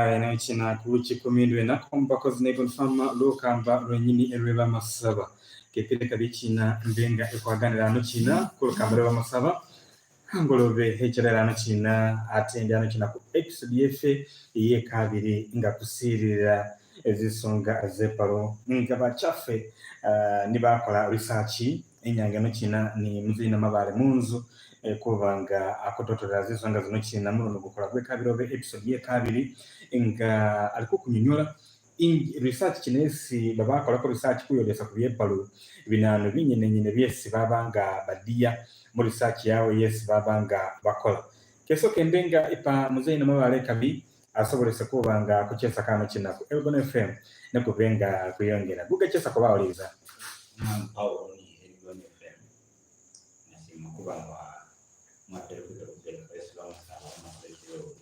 Eno kina kuchikumindwe nakombakozi nekonfama lukamba lwenyini elwebamasaba kepeleka bikina mbenga ekwaganira ano kina kulukamba lwebamasaba angolobe hecherera ano kina atende ano kina ku episode yefe eyekabiri nga kusirira ezisonga zepalo nga bachafe nibakola research enyanga no kina ni muzina mabale munzu kubanga akutotolera zisonga zino kina muno gukola gwekabiri obe episode yekabiri nga aliko kunyonyola research kinesi babakolako research kuyolesa ku byepalo binano binyenenyene byesi babanga badiya mu research yawe yesi babanga bakola keso kembenga ipa muzeyi namabale kabi asobolese kubanga kuchesa kano kina ku Elgon FM nekubenga kuyongera guga chesa kubawuliza. Paulo ni Elgon FM nasima kubanga mwatere kuterukera kwesi bamasaba amasekero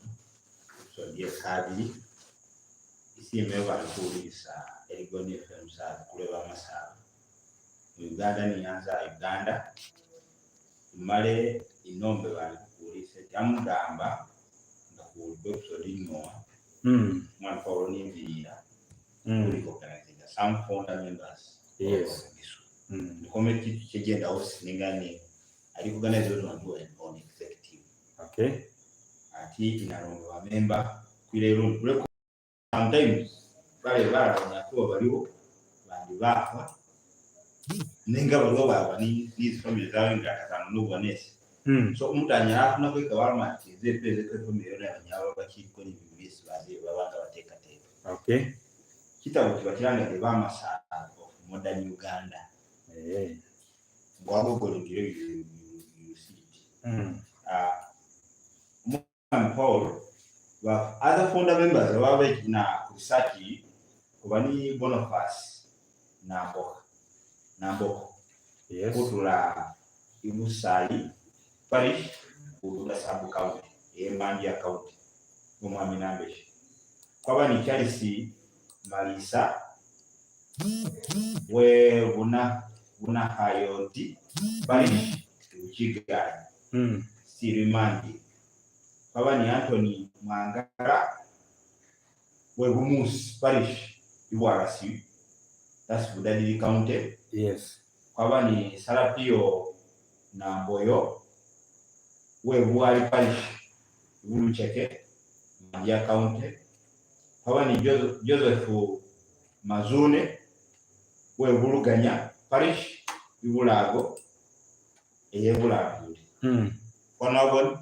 so ndiye kabiri isime balikuwulirisa Elgon FM saa kuleba amasaba mu Uganda niyanza Uganda male inombe balikuwulirisa kyamugamba nga ku episode nyowa mwana Paulo ninvirira kurecognizinga some founder members. Yes. Nikome kyegenda house ningani ali organize those ones who are on executive. Okay. Ati inalonga ba member kwile room. Sometimes bale barabona ko baliwo bandi bafa nenga baliwo baba ni these family zawe nga katano n'ubonese. So umuntu anyara no kweka walma ze peze ko family yona abanyaba bakiko ni bibisi baze babanga bateka teka. Okay. Kitabo kiba kiranga the Bamasaba of modern Uganda. Ngwagogolengire you see it. Mwami Paul ba other founder members ababe na research kuba ni Boniface Namboka. Namboko. Yes. Kutula Ibusayi Parish Bududa Sub County, Embandia County, Omwami Nambeshi. Kwaba ni Charles Malisa we buna Hayoti Parish Ukigali. Sirimandi. Kwaba ni Anthony Mwangara we Bumusi Parish Ibwarasi. That's Budadiri County. Yes. Kwaba ni Sarapio Namboyo we Buhari Parish Bulucheke Mandia County. Kwaba ni Joseph Mazune we Buluganya Parish Ibulago eyebulago. Onabon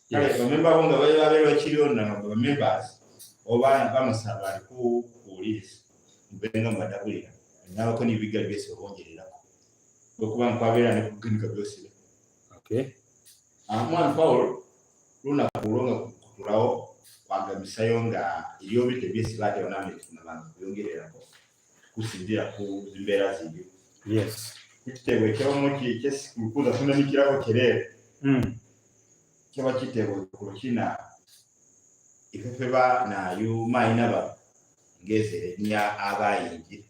kale bamemba bo nga bali babeera bakiriyo na ba members oba bamusaba ali ku kuwuliriza mbenga mbadabulira nabako n'ibiga byose babongererako bwekuba nkwabeera ne kuginika byose. Okay. Mwana Paul lunaku olwo nga kutulawo kwagamisayo nga eriyo bite byesi bateewa namwe tunabanga kuyongererako kusinziira ku mbeera ziri. Yes. Ekitebo ekyabamu kyesikukuza tunamikirako kerere. Kyaba kitebo ku kina ifefe ba nayo mayina ba ngezere nya abayingi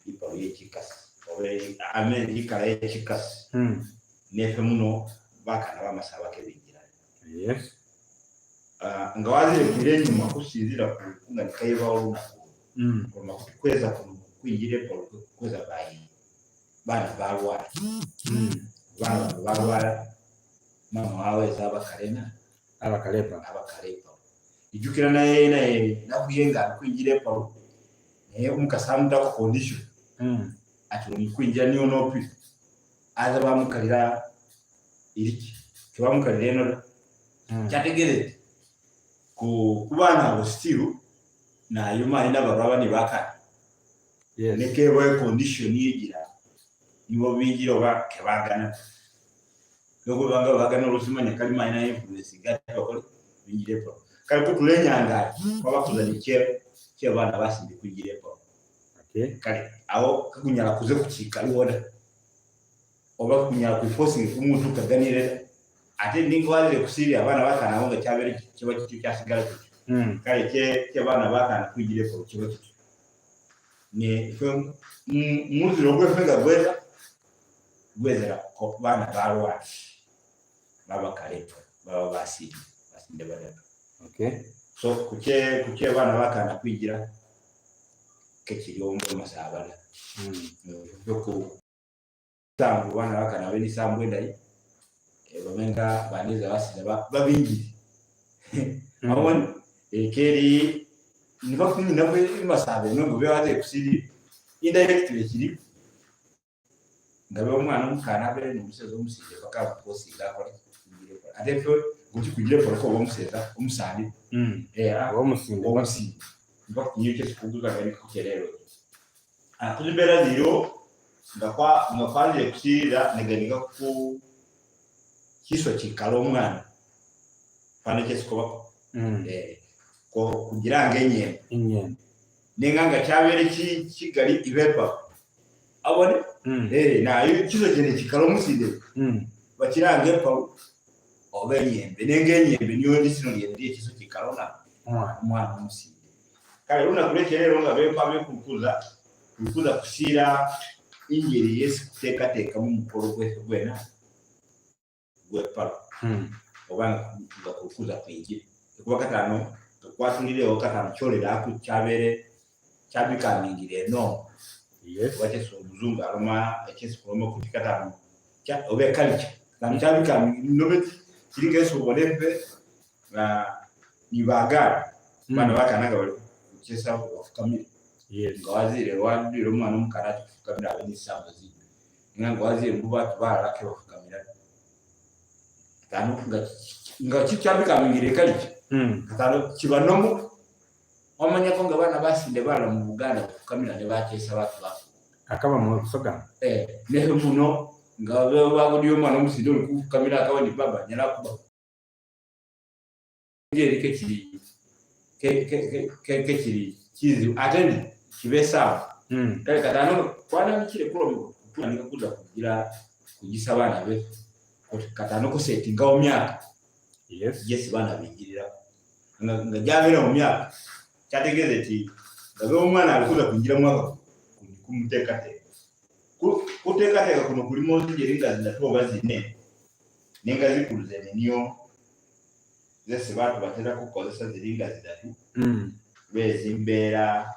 ipalo y'ekikasi oba amen ikala y'ekikasi. Nefe muno bakana bamasaba kebingira. Yes. Nga wazire kwire enyuma kusinzira ku nga nikayibawo olunaku. Olwo kukweza kuno Kwinjira epalo kweza bayi bana balwala. Bana bano balwala, mama waweza abakalena Abakalepa. Abakalepa ijukira naye nakuye nga kwinjira epalo, naye omukasi amutako condition ati nikwinjira niyo nopi aza bamukalira iriki tebamukalira eno da. Kyategeeza nti ku baana abo still nayo mayi nabarwa nibakana nekeba condition yegira nibo bingira oba kebagana, nokubanga bagana olusimanya kali mayi na influence gati bakole bingira epalo. Kale kutulenyanga kwabakuza nikye kyebaana basinde kwingira epalo. Kale awo kakunyala kuze kukiikaliwo da oba kunyala kwiforcing kumuntu kaganire, ate ninga wazire kusirira abaana bakana abo nga kyabere kiba kityo kyasigala kityo. Kale kye baana bakana kwingira epalo kiba kityo, ne ffe muziro gweffe nga gweza gwezera ko baana balwala baba kalepo baba basinde basinde badatu. So kuche abaana bakana kwingira kekiri omu masabala. Ku sambu baana bakana bene sambu endayi, bamenga baneza basiza babingire awon ekeri nibakumi nabwe masabe nongo bewaze kusiri indirectly kiri nga be omwana omukana abere nomuseza omusinde paka kuposinga akole ate ffe guti kugire ko omuseza omusandi. Omusinde. Omusinde nibakunyire kyesikuguza nga nikukerero kuzimbeera ziriwo nga kwazire kusirira neganika ku kiso kikala omwana fana kyesikobako. Ko kugira nga enyembe Inyembe. Nenga nga kyabere kigali ibepa abone. Nayo kiso kyene kikala omusinde bakiranga epalu oba enyembe, nenga enyembe niyo ndisino lyene lyekiso kikala ona Omwana. Omwana omusinde. Kale lunaku lwekyerero nga bekwa bekukuza kukuza kusiira engeri yesi kuteekateekamu mukolo gwena gwepalo oba nga kukuza kwingira kuba katano kwatulirewo katano kyoleraku kyabere kyabikamingire eno oba kyesi omuzungu aloma ekyesi kuloma kuti katano oba ekalcha katano kyabikamingire nobe kiringa esi obonefe nga nibagala bana bakana nga bali kukyesa bafukamire nga wazire wadire omwana omukana ati kufukamira abe nisambo zimbi, nga wazire mbu batu balalake bafukamira katano nga kikyabikamingire ekalcha katano kiba nomu wamanyako nga baana basinde balala mu Buganda bafukamira ne bakyesa batu bafu. Akaba mu kusoga. Nehe muno nga bagodiyo omwana omusinde oli kufukamira akaba ni baba nyala kuba ngeri kekiri kekiri kizibu ate ndi kibesaawo. Kale katano kwanandikire kulobe kuza kugira kugisa abaana be katano kusetingawo myaka yesi baana bingirira nga gyabera mu myaka kyategeeza nti nga be omwana alikuza kwingira mwaka kumuteekateeka kuteekateeka kuno kulimu zingeri nga zindatu oba zine, nenga zikulu zene niyo zesi bantu batera kukozesa ziri nga zidatu lwezimbeera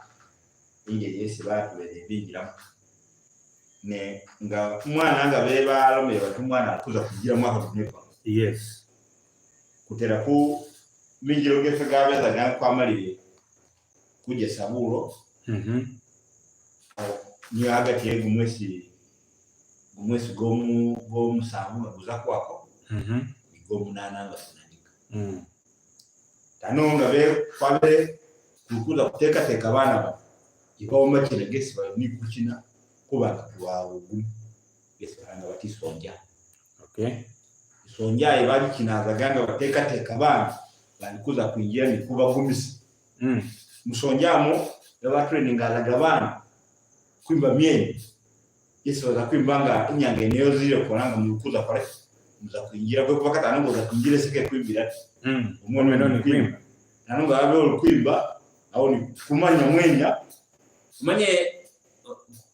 engeri yesi bantu bingiramu ne nga omwana nga bebalomere bati omwana alikuza kugira mwaka gunepa kutera ku mingiro gefe gabeza gakwamalire kujja sabulo niyo hagati gumwesi gomusanvu nga guza kwako gomunana nga gunanika tano nga be kwabe kukuza kuteekateeka abaana bano ibawoma kina gesi bali kukina kubanga kuwawe gumu gesi balanga bati sonja. Sonja ibagikinazaga nga bateekateeka abaana balikuza kwingira nikubagumisa musonjamo babatrainingazaga abaana kwimba myeni yesi baza kwimba nga inyanga eneyo zire kola nga mukuza kole muza kwingira kwe kuba katano ngoza kwingira seke kwimbira Omwene ni kwimba. Nano nga abe olukwimba awo ni kumanya mwenya umanye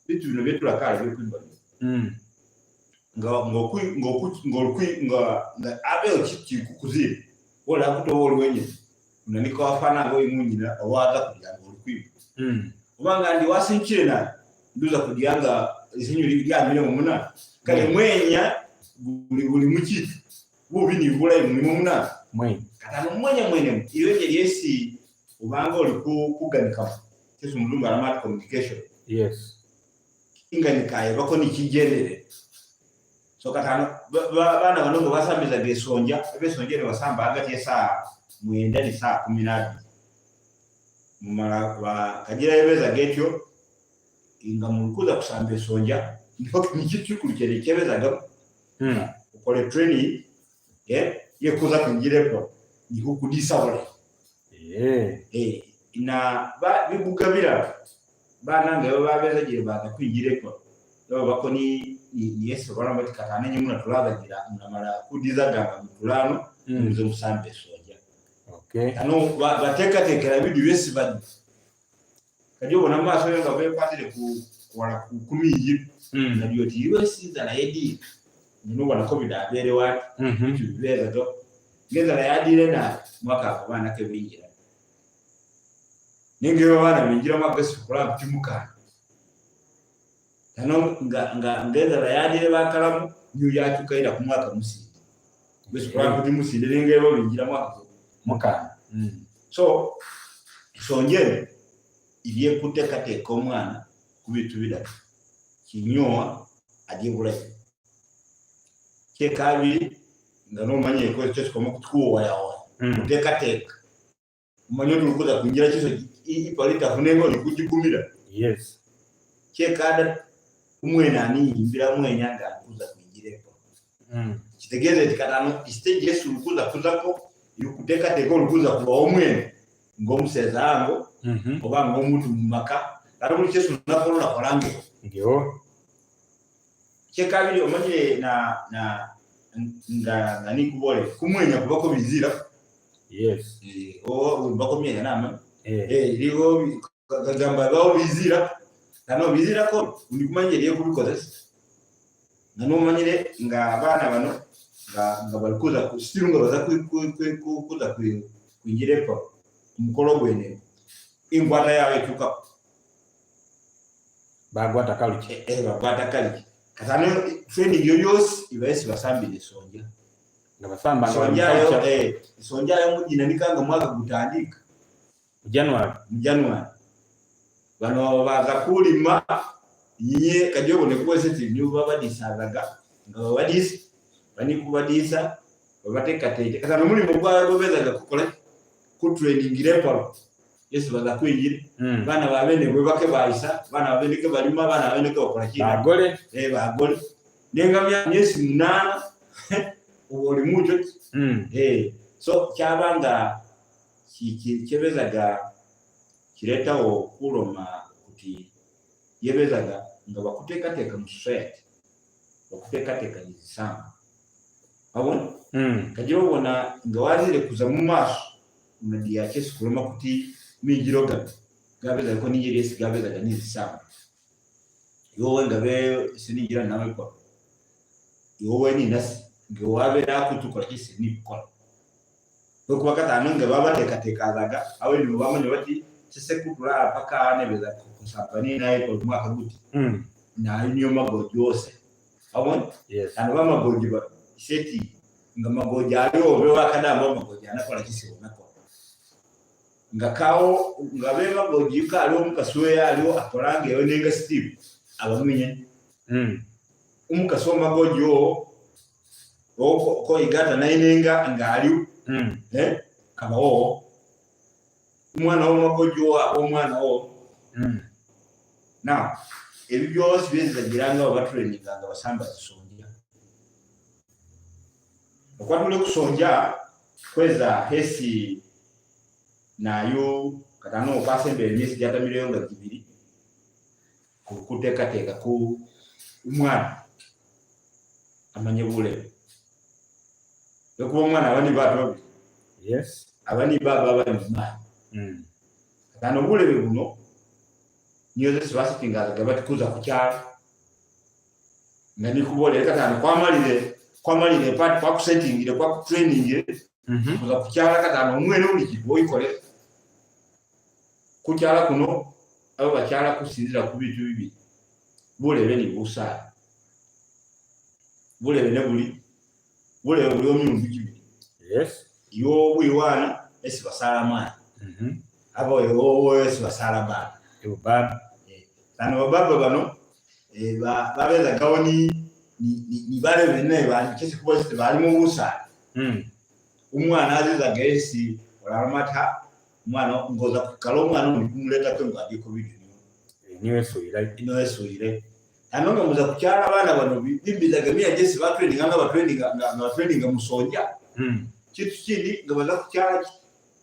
bitu bino byetulakala byokwimba nga nga nga abe okiki kukuzira wala kutoba olwenye unanika wafana ngo imunyina owaza kugira ngo olukwimba obanga ndi wasinkire na Nduza kudyanga isinyu lyamile mumuna kale mwenya guli guli muchitu bubi ni bulayi mulimo muna Mwenya. Katano mwenya mwene iwenye lyesi ubanga oli kuganika kyesu muzungu alama communication. Yes. Inganika bako ni kigendere. So katano bana bano ngo basambiza besonja besonja ne basamba hagati ya saa 9 ni saa 12 mumala ba kagira yebeza getyo inga murukuza kusamba esonja niho nikitukuru cyere cyebezaga ukore training yekuza kwingirepo niho kudisabole na ba bigugabira banange babeza baza kwingirepo baba bako ni Yesu baramba tikatane nyimuna tulazagira munamara kudizaganga mutulano muze musambe sonja. Okay. Ano bateka tekera bidu besi badi kajo bona maso yo ngabe kwatire ku wala ku kumiji nabyo ti yesi zala yedi nino wala covid abere wa bitu beza do ngeza la yadire na mwaka abana ke bingira ninge bana bingira mwaka sikula mtimuka tano nga nga ngeza la yadire bakalamu nyu yachukaira ku mwaka musinde besikula mtimusinde ninge bo bingira mwaka muka So sonje iliye kutekateka omwana kubitu bidatu kinyoa agiye bulayi kyekabiri nga nomanye ko cyo kikoma kutuwa yawe kutekateka umanye turukuza kungira kiso ipalita funengo nikujigumira. Yes. Kyekada umwena ani imbira mwenya nga kuza kuingireko kitegeze tikatano stage Yesu rukuza kuzako yukutekateka olukuza kuba omwene ng'omuseza ango oba ng'omuntu mu maka ate buli kyesu nakola nakolange ndio kyekabiri omanyire na na nga nga nikubole kumwenya kubako bizira. Yes. O bako myenya nama ligo gamba bawo bizira kano bizira ko ndikumanyire kubikozesa nga nomanyire nga abaana bano nga nga balikuza kusiru nga baza kuza kwingirepo umukolo gwene ingwata yawe tuka bagwata kaliki bagwata kaliki katano training yo yose ibaisi basambire sonja nga basamba sonja yo sonja yo mujina nikanga mwaka gutandika January January bano baza kulima nye kajobo ne kuwese tinyu babadisazaga nga babadisa bani kubadisa babateka katano mulimo gwa gobezaga kukola ku training repo Yesu baza kwingira bana babene bwe bake bayisa bana babene ke balima bana babene ke bakola kina bagole bagole nenga myezi 8 uboli mucho so kyabanga kyebezaga kiretawo kuloma kuti yebezaga nga bakuteekateeka mu society bakuteekateeka nizisanga abona kagira obona nga wazire kuza mu maaso unadiya kyesu kuloma kuti mingiro gabeza ko ningiri esi gabeza nizisanga yowe ngabe siningira nawe kwa yowe ni nasi ngewabe nakutukola kisi nikukola okuba katano nga babateekateekazaga awe nibo bamanya bati sesekutula paka anebeza kusamba naye kwa mwaka guti nayo niyo magoji yose abona. Yes. Ano bamagoji ba seti nga magoji aliwo be wakadamba magoji anakola kisi onakola nga kawo nga be magoji ka aliwo mukaswe aliwo akolange yo nenga Steve abamwenye umukaswe magoji o ko igata nainenga nga aliwo kabawo umwana wo magoji o omwana o now ebyo byose bizagiranga abatraininga nga basamba zisonja okwatule kusonja kweza hesi nayo katano okwasembe emyezi gyatamireyo nga gibiri kuteekateeka ku omwana amanye bulebe okuba omwana abandi bato babiri. Yes. Abandi baba abandi maani katano obulebe buno niyo zesi basitingazaga batikuza ku kyalo nga nikubolere katano kwamalire part kwakusettingire kwakutrainingire kuza ku kyalo katano omwene buli kintu oyikolera ku kyalo kuno abo bakyala kusinzira ku bintu bibiri Bulebe ni busale bulebe ne buli bulebe buliwo miundu kibili. Iwo bwiwana esi basala mayi, aba iwo esi basala baba. Baba. Bano bababa bano babezagawo ni balebe ne bali kuba balimo busale. Umwana azizaga esi olalomata umwana ngoza kukala umwana nikumuleta kwengo adiko bidyo niwe suira niwe suire anonga muza kukyala abana bano bimbizaga mia jesi batraininga nga batraininga nga batraininga musonja. Kitu kindi nga baza kukyala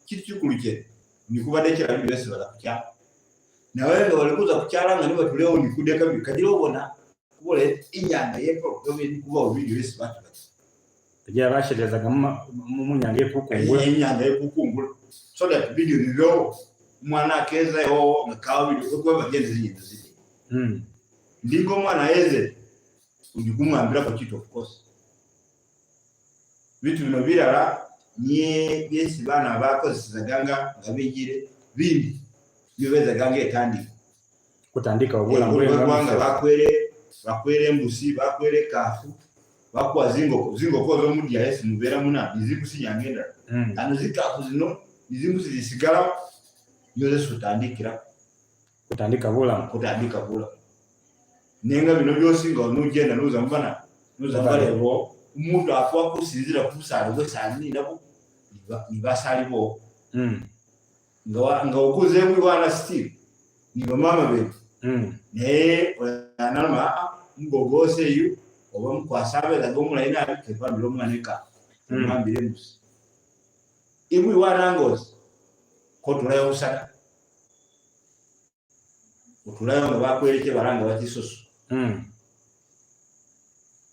kitu kikulu kye nikubadekera bibyo bese baza kukyala nawe nga balikuza kukyala nga nibatuleo nikudeka bikagira obona kubole inyanga yepfo kuba bibyo bese batu kugira basherezaga mu nyanga yekukungura inyanga yekukungura so that video nibyo umwana akeza yo ngakawa video kuba bagenzi zinyendo zidi. Ndingo mwana eze ujikumwambira ko kitu of course bitu bino birala nye byesi bana bakozesezaganga nga bigire bindi byobezaganga etandika kutandika obula mbwe bakwere embusi bakwere kafu bakuwa zingoko z'omudya esi mubeera muna nizimbusi nyangenda. Ano zikafu zino nizimbusi zisigala nyoze kutandikira kutandika bula nenga bino byosi nga nugenda nuza mbana nuza mbalebo umuntu afwa kusinzira kusala gwesani nabo nibasalibo. Nga okuze bwana still ni mama betu. Ne anama mugogose yu oba mukwasabe gomula ina kepambira omwana mwambire musi ibwi wanangozi ko tulayo usaka utulayo nga bakwereke baranga bakisoso.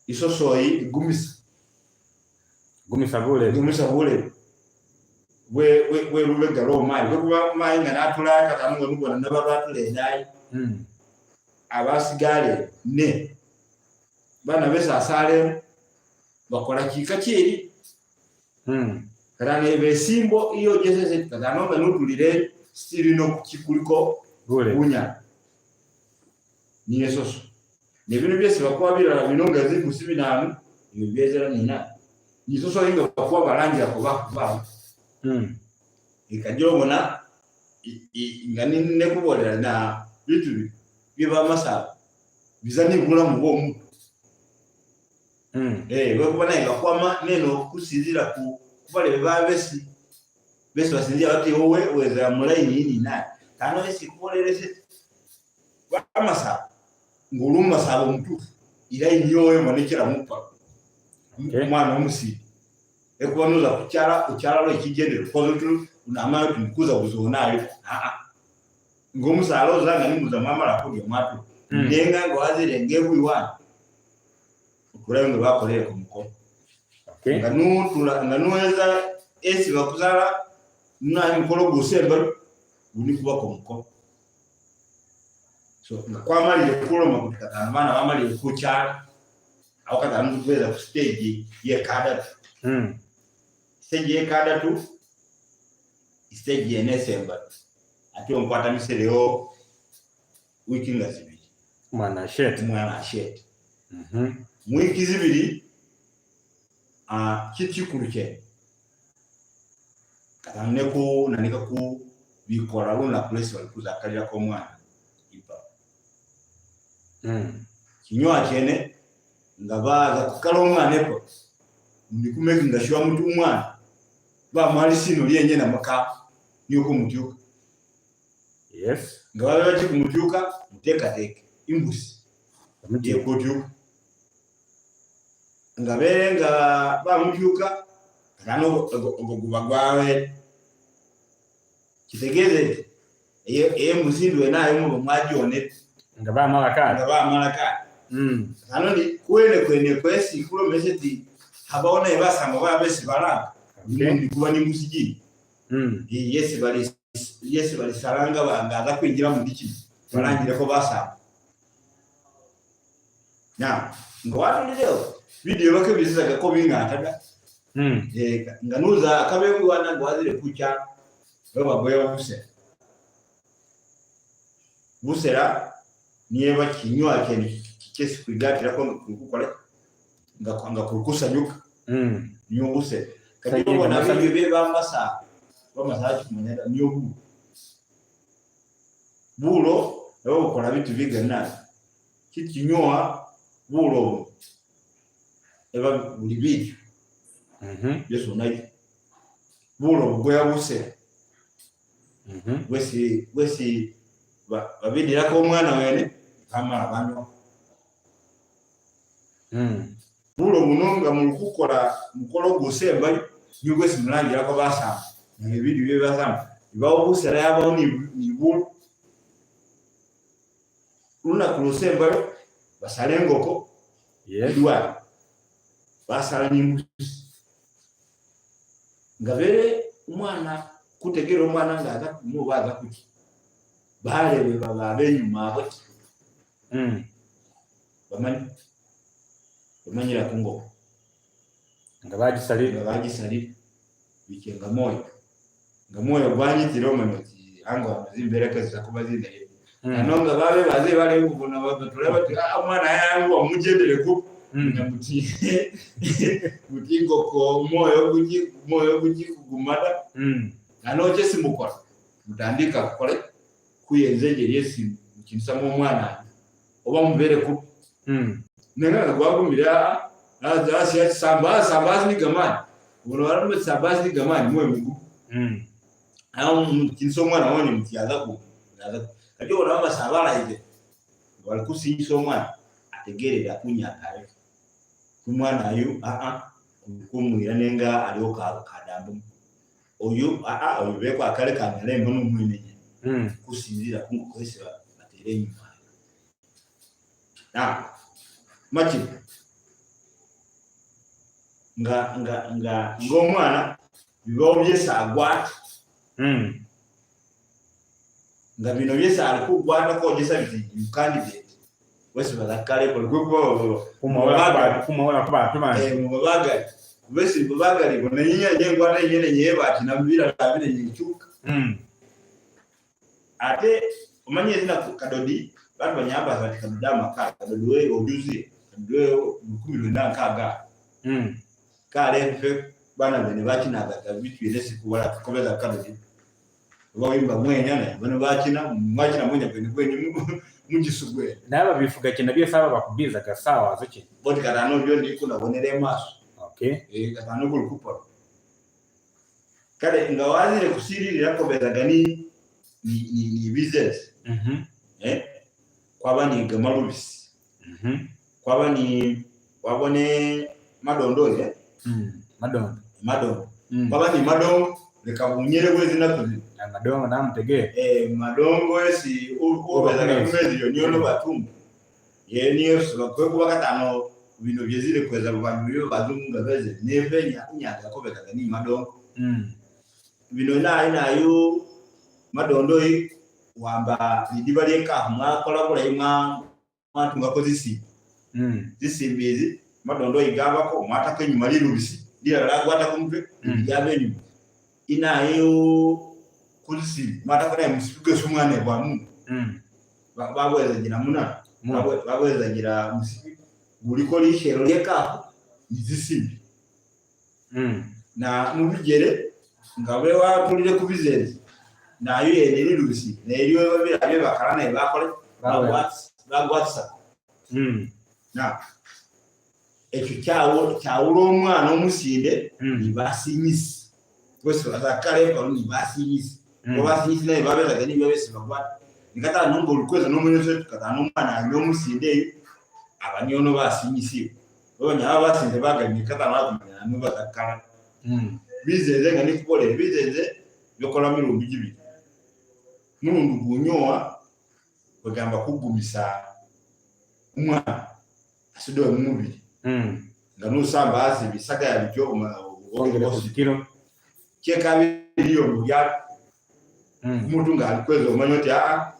Isoso yi igumisa bule we rubega ro mai we kuba mai nga natula katanu nubona nababatule nayi. Abasigale ne bana besa asale bakola kika kiri. Kana besimbo iyo jesese katano nutulire sirino kikuliko bunya ni yesoso ne bino byese bakuwa birala binonga zikusi binanu ibyo byezera nina ni soso inga bakuwa barangira ko bakuba. Ikagira obona nga ne kubolera na bitu biba masaba bizani bula mu bwo. Wekubona nga kwama neno kusinzira ku kubale babesi besi basinzira bati wowe weza mulaini ini naye tano esi kubolerese bamasa nguluma sabo mutufu ila inyowe monekera mupa. Umwana omusi ekubanuza kukyala ukyala lo ekigendero kozo unamara tumkuza buzonayo ngomusalo zanga nimuza mamala kulya mwatu. Nenga ngo azire ngebu iwana kulayo ngo bakorere ku mukono. Nga nutula nga nuweza esi bakuzala na mukolo gusemba guni kuba ku mukono. So nga kwamalire kuloma kutikatana bana bamalire kukyala aho katana tukweza ku stage ye kadatu. Stage ye kadatu stage ye nesemba ati onkwata misereo wiki nga zibiri mwana shet. Mwiki zibiri kitikulu kye katane ku nanika ku bikola luna kulesi balikuza akalira ko mwana ipa. Kinywa kyene nga baza kukala omwana epo ndikumeki nga shwa mutu umwana ba mwali sino lyenye na maka niko mutyuka. Yes. Nga babe baki kumutyuka muteka teke imbusi yekutyuka nga berenga bamutyuka kano oguba gwawe kitegeze embusi ndwe nayo mu mwajione nga bamala ka Kano ni kwene kwene kwesi kulo meseti habaona ebasanga babesi balanga. Ndi kuba ni mbusi. Yesi bali saranga banga aza kwinjira mu diki barangira ko basanga. Na ngo watulireho video bake bizizaga ko bingataga. Nga nuza akabengu wana gwazire kucha babagoya busera. Busera Niye bakinywa kyene kyesi kwigatirako nga kuli kukola nga kuli kusanyuka. Niyo busera kati Sanyuka, obona masanyuka. bibyo bye bamasa bamasa kimanya niyo bulo bulo nabo bukola bitu bigana kikinywa bulo buno eba buli bidyo byesi onayo bulo bugweya busera bwesi bwesi babidirako omwana wene bamala banywa. Bulo buno nga muli kukola mukolo gusembayo niyo gwesi mulangirako basamba nga ebindu bye basamba ibawo busera yabawo ni bulo lunaku lusembayo basala engoko. Idwali basala n'imbuzi nga bere omwana kutegera omwana nga aza kumuba aza kuki balebe baba abenyuma abo. Bamanyi bamanyira ku ngoko nga bagisalire. Nga bagisalire bikenga moyo nga moyo gwanyitire omanya oti anga wano zimbereka ziza kuba zindaye. Ano nga babe baze bale kubona batule bati ah omwana yangu wamujendereko. Nga muti muti ngoko moyo guki kugumada. Ano kyesi mukora mutandika kukora kuyenza engeri esi mukinisamo omwana oba mubere ku. Nenga nga gwagumira asi samba samba asi nigamani ubona baramume samba asi nigamani moyo mugu. Aho mukinisa omwana wanyu muti aza ku aza kati obona bamasaba barayize bari kusinyisa omwana ategerera kunyakare kumwana ayo a kumwira nenga aliho kadambu oyu a oyu beko akale kanalembo n'umwenenye. Kusinzira kungukozesa batere inyuma na maki nga nga nga ng'omwana bibawo byesa agwata. Nga bino byesa ali kugwata kogesa biti candidate wese bazakale kole kuba kumawala kuba atuma mubagali bese mubagali bona nyinya nyengwata nyene nyeba ati nambira labire nyichuka. Ate omanye zina kadodi bantu banyamba bati kadodi amaka kadodi we ojuzi kadodi we 1906. Kale mfe bana bene bakinaga bitu yene sikubala kobeza kadodi bawimba mwenya na bano bakina mwakina mwenya bene bwenyu mugisugwe naba bifuga kina byesaba bakubiza gasawa zoki boti katano byo ndiko nabonere maso. Katano kuli kupora kale nga wazire kusiririra kobeza gani ni business. Kwaba ni gamalubisi. Kwaba ni wabone madondo Madondo. Madondo. Kwaba ni madongo leka bunyere bwezi nakuzi. Na madongo namutegere. Madongo esi ubeza kumezi yo niyo batumba. Ye niyo bakwe kuba katano bino byezire kweza bantu byo bazungu beze nevenya inyaga kobeka ni madongo. Bino nayo nayo madondo wamba lidiba lyeka mwakola bulayi mwatunga ko zisi. Zisimbizi madondo igabako mwatako enyuma lirubisi lirala gwata kumutwe lyaba enyuma inayo kuzisi mwatako naye musipige sumwana bwa mu. Babweza gira muna. Babweza gira musipi guliko lishero lyeka nizisimbi. Na mubigere nga bwe watulire ku bizenzi nayo yene lirubisi neryo babira bakala naye bakole bagwatsa. Na ekyo kyawula omwana omusinde nibasinyisi bose bazakale ko nibasinyisi basinyisi naye babeza ni babese bagwata nikatala nombo olukweza n'omunyeso tukatala n'omwana ali omusinde abanyono basinyisi babanya abasinze baganye katala bakumenya no bazakala. Bizenze nga nikubole bizenze byokola mirundi gibiri murundu gunyoa bagamba kugumisa umwana asidowe mu mubiri. Nga nusamba hasi bisaga ya bityo ongere kuzikiro kyekabiri yo mulya omuntu nga alikweza omanya oti aa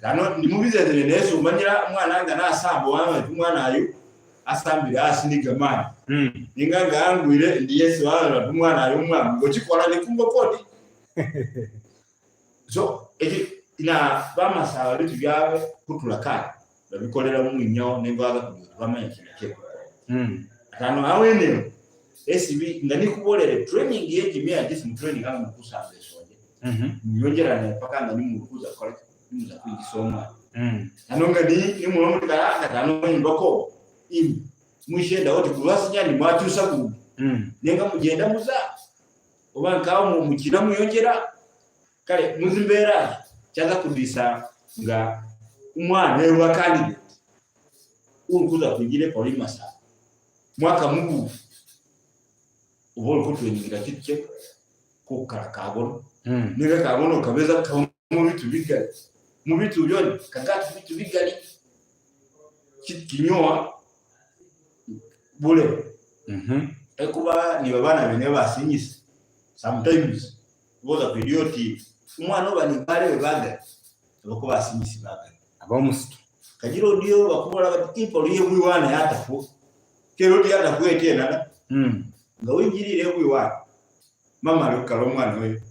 ano ndi mubizenze neneso omanyira omwana nga nasamba wama omwana ayo asambire hasi nigamani ninga nga angwire ndi yesu wama omwana ayo omwana ngokikola nikumba kodi. So eki Ina bamasaba bitu byawe kutula kale babikolera mwinyawo nengaza kugira bamanya kina kye. Atano awene esibi nga nikubolere training yejimia jisi mu training anga mukusamba esonje. Nyongerana paka nga nimukuza kola nimuza kwingisa omwana. Ano nga ni nimulomo tikalanga tano imbako imi mwishenda oti kulwasinya ni mwachusa ku. Nenga mugenda muza oba nkawo mukina muyongera kale muzimbeera kyaza kudisa nga umwana ewa candidate urukuza kwingire polimasa mwaka mubu uba urikutwenyingira kitye kukara kabono. Nega kabono kabeza mu bitu bigali mu bitu byone kagati bitu bigali kinyoa bule. Ekuba ni babana bene basinyisa sometimes boza kuidioti umwana oba ni bale baga abako basinyisi baga abomusitu kajiro ndio bakubola bati ipo liye bwiwana yatafu kero ndi yatafu etena. Nga winjirire bwiwana mama alukala omwana we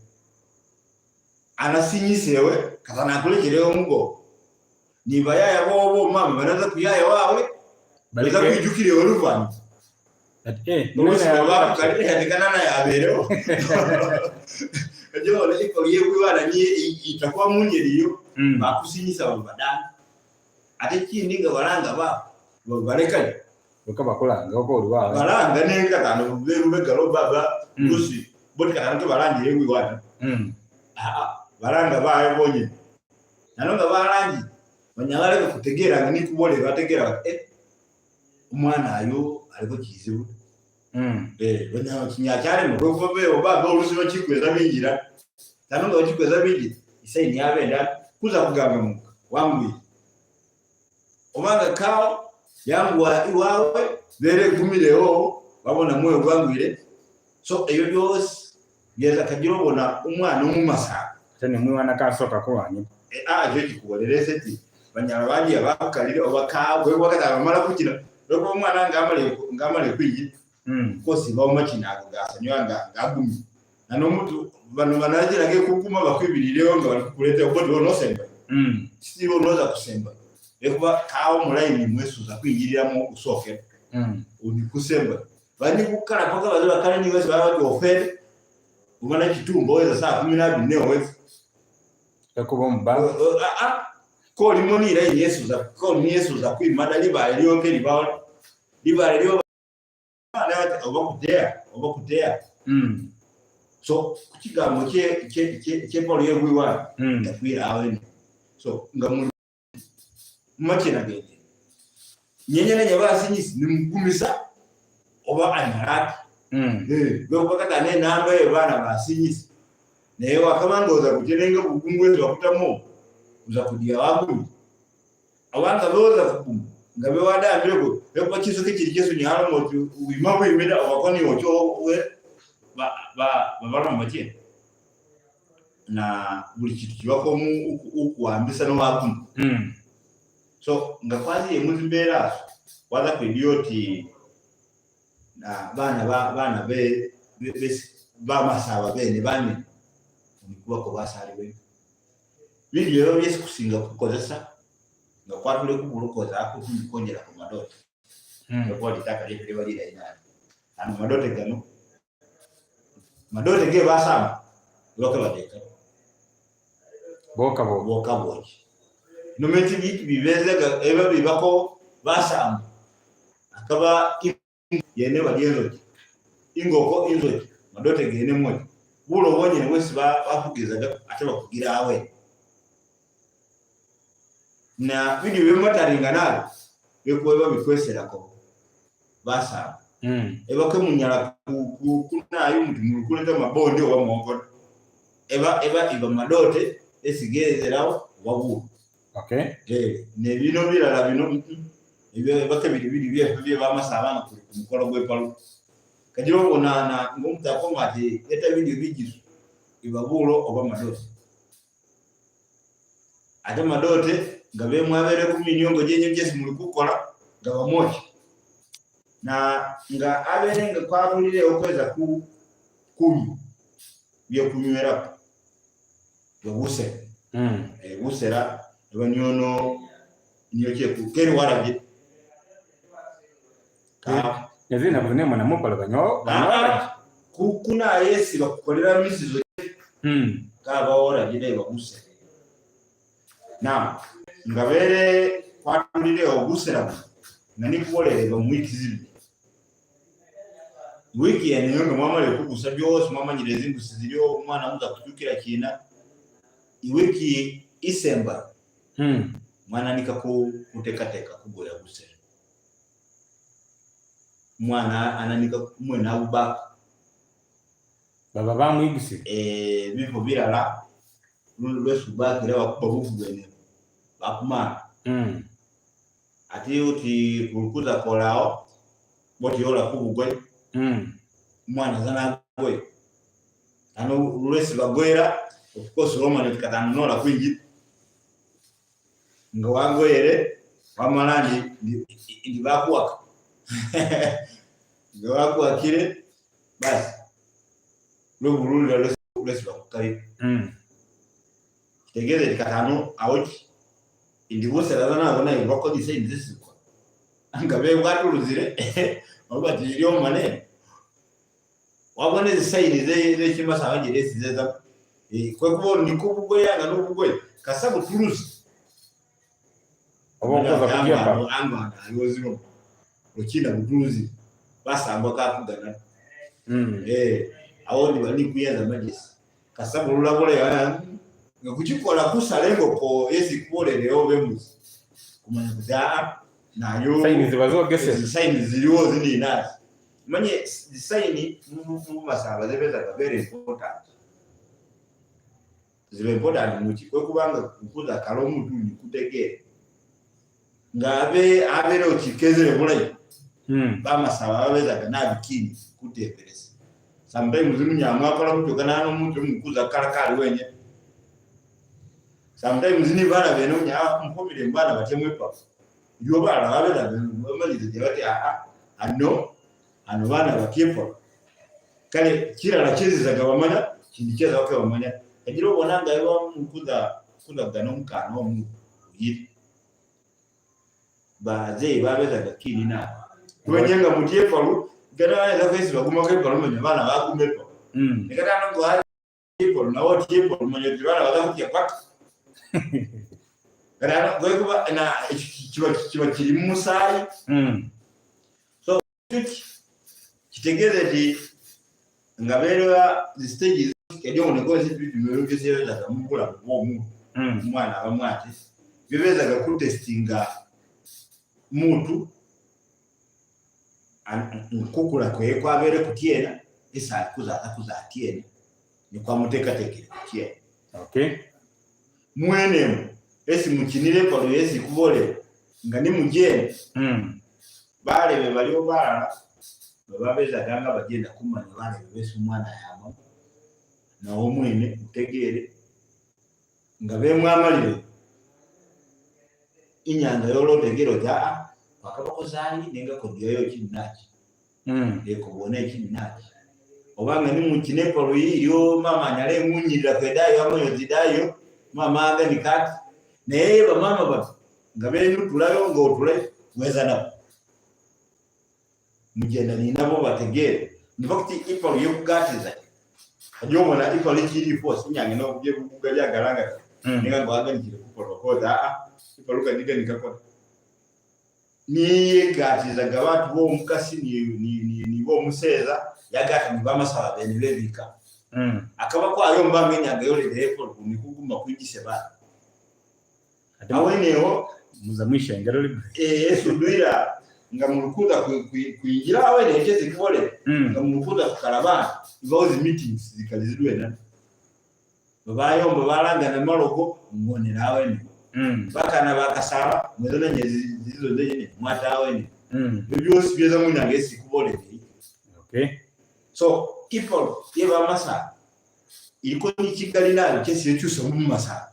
anasinyisewe katana kulekerewo mugo ni bayaya bobo mama banaza kuyaya wawe baza kwijukire oluvani yaberewo ejo iko liye bwiwana ni itakuwa munyeriyo bakusinyisa babadana ate kindi nga balanga ba balekayo bakulanga uko uri wawe balanga nenga kano berubegalo baba lusi boti kana to balangire bwiwana. Balanga bayo bonye nanonga balangi banyabaleka kutegera nga nikubole bategera omwana ayo aliko kizibu. Banya kinyakyale mu kuva be oba olusi bakikweza bingira nanonga bakikweza bingi isaini yabenda kuza kugamba muka wangwi obanga kao yangu iwawe bere gumireho babona moyo gwangwire. So ebyo byose byeza kagira obona umwana omumasa tene mwana kasoka kulwanye aje kikubolerese ti banyala bandi abakalire obakabwe wakata bamala kukira loko omwana ngamale kwingi kosi bauma kinago gasanywa nga ngagumi nanomutu bano banagira nge kuguma bakwibirireho nga bali kukuleta obo nosemba. Siro noza kusemba ekuba kawo mulaini mwesuza kwingiriramo usoke. Uni kusemba bani kukala paka baze bakale ni wese baba ofere ubona kitumbo weza saa 12 ne wese ekuba mba ko limoni ira Yesu za ko ni Yesu za kwimada liba lyoke liba liba lyo oba kutea. So kukigambo kye kye kye Paulo yegwiwa ndakwira awe. So nga mu makina gende nyenyene nyabasinyisi nimugumisa oba anyarati. Gwekubakata ne namba ebana basinyisi naye wakamangoza kuterenga bugungwe bakutamo uza kudia wagu abanga boza kugumu nga bewadambireko ekuba kisoke kiri kesu nyalo moti wima wimira obakoni ocho we ba ba babalomba kye na buli kintu kibako mu okuwambisa n'owagumu. So nga kwaziye muzimbeera waza kwedioti na bana be bamasaba bene bane nikubako basaliwe bindi rero byesi kusinga kukozesa nga kwatule kubulukoza akukongera ku madote. Kwa litaka lye balira inani ano madote gano madote ge basamba boka bateka boka boka boki nometi bitu bibezega eba bibako basamba akaba yene bagenzoki ingoko inzoki madote gene moki bulo bonye wese bakugezaga ate bakugira awe na bindi bimataringa nalo bekuba bikweserako basamba. Eba ke munyala kunayo mutu mukuleta mabonde oba mwoko eba eba iba madote esigezerawo wabu. Okay. Ne bino birala bino ebyo bake biri biri bye bamasaba ku mukolo gw'epalu kagira obona na ngomutako ati eta bindi bigisu ibabulo oba madote ate madote nga bemwabere ku minyongo jenye byesi muli kukola nga bamoki na nga abere nga kwabulire okweza ku kumi bye kunywera yobuse. Busera eba niono niyo cheku keri warabye ka Nezina bune mwana mupala banyo banyo. Kuna yesi bakukolera misizo kaba warabye naye bagusera. Now ngabere kwatulire ogusera nga nikubolere mu wiki zibiri. Wiki eno nga mwamale kugusa byose mwamanyire ezimbusi ziriyo omwana muza kukyukira kina. Iwiki isemba mwana nika kutekateka kugoya gusera. Mwana ananika mwena abubaka. Baba bamwigise. Bifo birala lwesubakira bakuba bufu bwene bakumana. Ati uti kulukuza kolao boti yola kubugwe. Mwana zana gwe. Ano lwesi bagwera of course Roma ni katano nola kwingi. Nga wagwere wamala ndi bakuwaka. Nga wakuwakire basi. Lwebululira lwesi bakukali. Kitegeze katano awoki. Ndibusera zana abona ibako dise ndisiko. Nga be bwatuluzire oba tiri omane. Wabone zisaini ze kimasa abagire zeza. Kwe kubo nikubugoya nga n'obugoye kasabu tuluzi. Oba okoza kujemba. Anga aliwo Rukina butuluzi basangwa kakugana. Awo ndi bali kuyenza majesi. Kasabu lulabule nga kukikola kusala engoko esi kubolereyo bemuzi. Kumanya kuti aa nayo Saini ziba zogese. Saini ziriwo zini nazi. Manye saini mu masaba zebeza very important. Ziba important muki kwe kubanga kukuza kalo omuntu nikutegere. Nga abere okikezere bulayi. Bamasaba babezaga nabikini kutebereza. Sometimes munyamwa akola kutyoka nano omuntu mukuza kala kali wenye. Sometimes ni bana beno nya mukomire mbana batemwe pa. Yo bana babeza bamalize bati a ano ano bana batyepo. Kale kirala kizizaga bamanya kindi kiza bakwe bamanya. Kagira obona nga yo mukuza kuza gano mukano mu yiri. Baze babezaga kini na. Wenyenga mutyepo lu gara ya fesi baguma ke palume bana bagumepo. Nikatano ngo hari people nawo tyepo manya tibana bazakutia paka. Gara goikuba na kiba kiri musayi. So kitegeze ti ngaberwa the stages ejo ngozi bipimo byose mukula bwomu. Mwana abamwati bibezaga kutestinga mutu nkukula kwe kwabere kutiena esa kuzaza kuzatiena ni kwa mutekatekere kutiena. Okay. Mwenemu esi mukinire palo esi kubole nga ni mujene. Balebe baliyo balala babeza ganga bagenda kumanya balebe bese umwana yama na omwene utegere nga bemwamalire inyanga yolotegero ja bakabakozali nenga kodiyo kinaki. Ekubona ekinaki. Obanga ni mukine palo iyo mama nyale ngunyirira kwedayo amoyo zidayo mama aga nikati naye ba mama bati nga benutulayo ng'otule weza nabo mugenda ninabo bategere nibakti ipalo yokugatiza ajobona ipalo ikiri force inyange no kubye kugaja garanga ninga ngwaga nikire kupolo a ipalo kandiga nikakora niyegatiza gabatu bo mukasi ni bo museza yagata ni bamasaba bene bebika. Akaba kwayo mbanga inyanga yolereye polo nikuguma kwigise ba aweneho muzamwisha ngero esudwira nga mulukuza kuingira awene echeze kibole nga mulukuza kukarabana ibawo meetings zikalizidwena babayomba balanga na maloko ngonera awene bakana bakasaba mwezona nyezi zizo ndenye mwata awene byose byeza munyanga esi kubole. Okay. So people yeba masa iliko ni kigali nayo kesi yekyusa mu masa.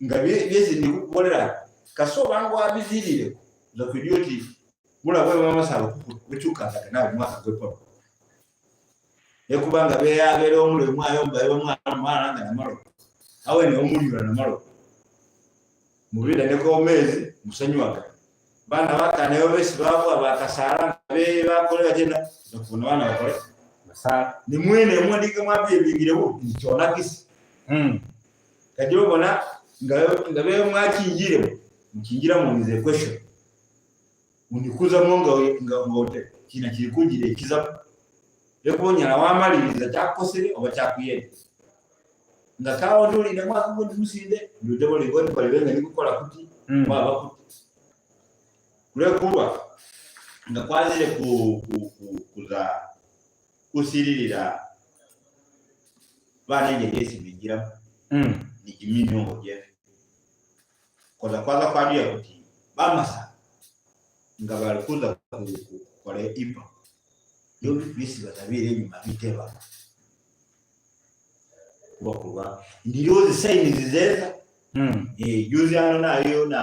Nga byezi ndikubolera kasoba ngo abizirire zakujoti mula bwe mama saba kukyuka nawe mwaka gwepo ekubanga beya bere omule mwayo mbayo mwana mwana nga namalo Awene omuliura namalo mubidaneko mezi musanywaga bana bakaneyo besi babwa bakasala be bakolera tena zakubona bana bakole Basala. Ni mwene omwandika mwabye bingirewo nikyonakisi. Kati obona nga nga be mwakingire mukingira mu nze question unikuzamo nga nga ngote kina kirikugire ekiza ekubonyala wamaliriza kyakukosere oba kyakuyenda nga kawo ndulinde mwaka gundi musinde ndudde boligoni balibenga nikukola kuti. Waba kuti kulekuba nga kwazire ku ku ku kuza kusiririra bana enje yesi bingira ni giminyongo gyefe koza kwaza kwaduya kuti bamasa nga balikuza kukola ipa yo bisi batabire enyuma biteba kubakulwa ndiriwo zisaini zizeza. Juzi ano nayo na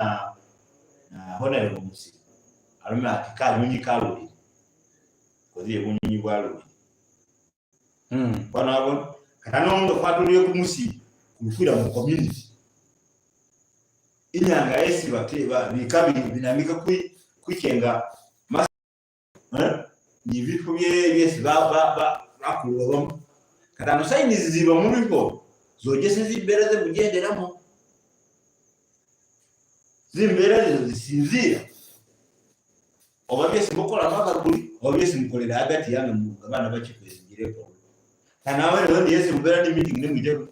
na honorable Musi alume ati kanyonyi kalulire koziye bunyonyi bwalulire. Bwana wabona katano nga kwatuliye ku musi kulufira mu community inyanga yesi bateba bikabi binamika kwikenga mas ni bifo bye byesi ba ba ba bakulobamo katano sayini ziba mu bifo zogese zimbera ze mugenderamo zimbera zizo zisinzira oba byesi mukola makaguli oba byesi mukolera hagati yange mu abana bakikwezingirepo kana wewe ndi yesi mubera ni meeting ne mwite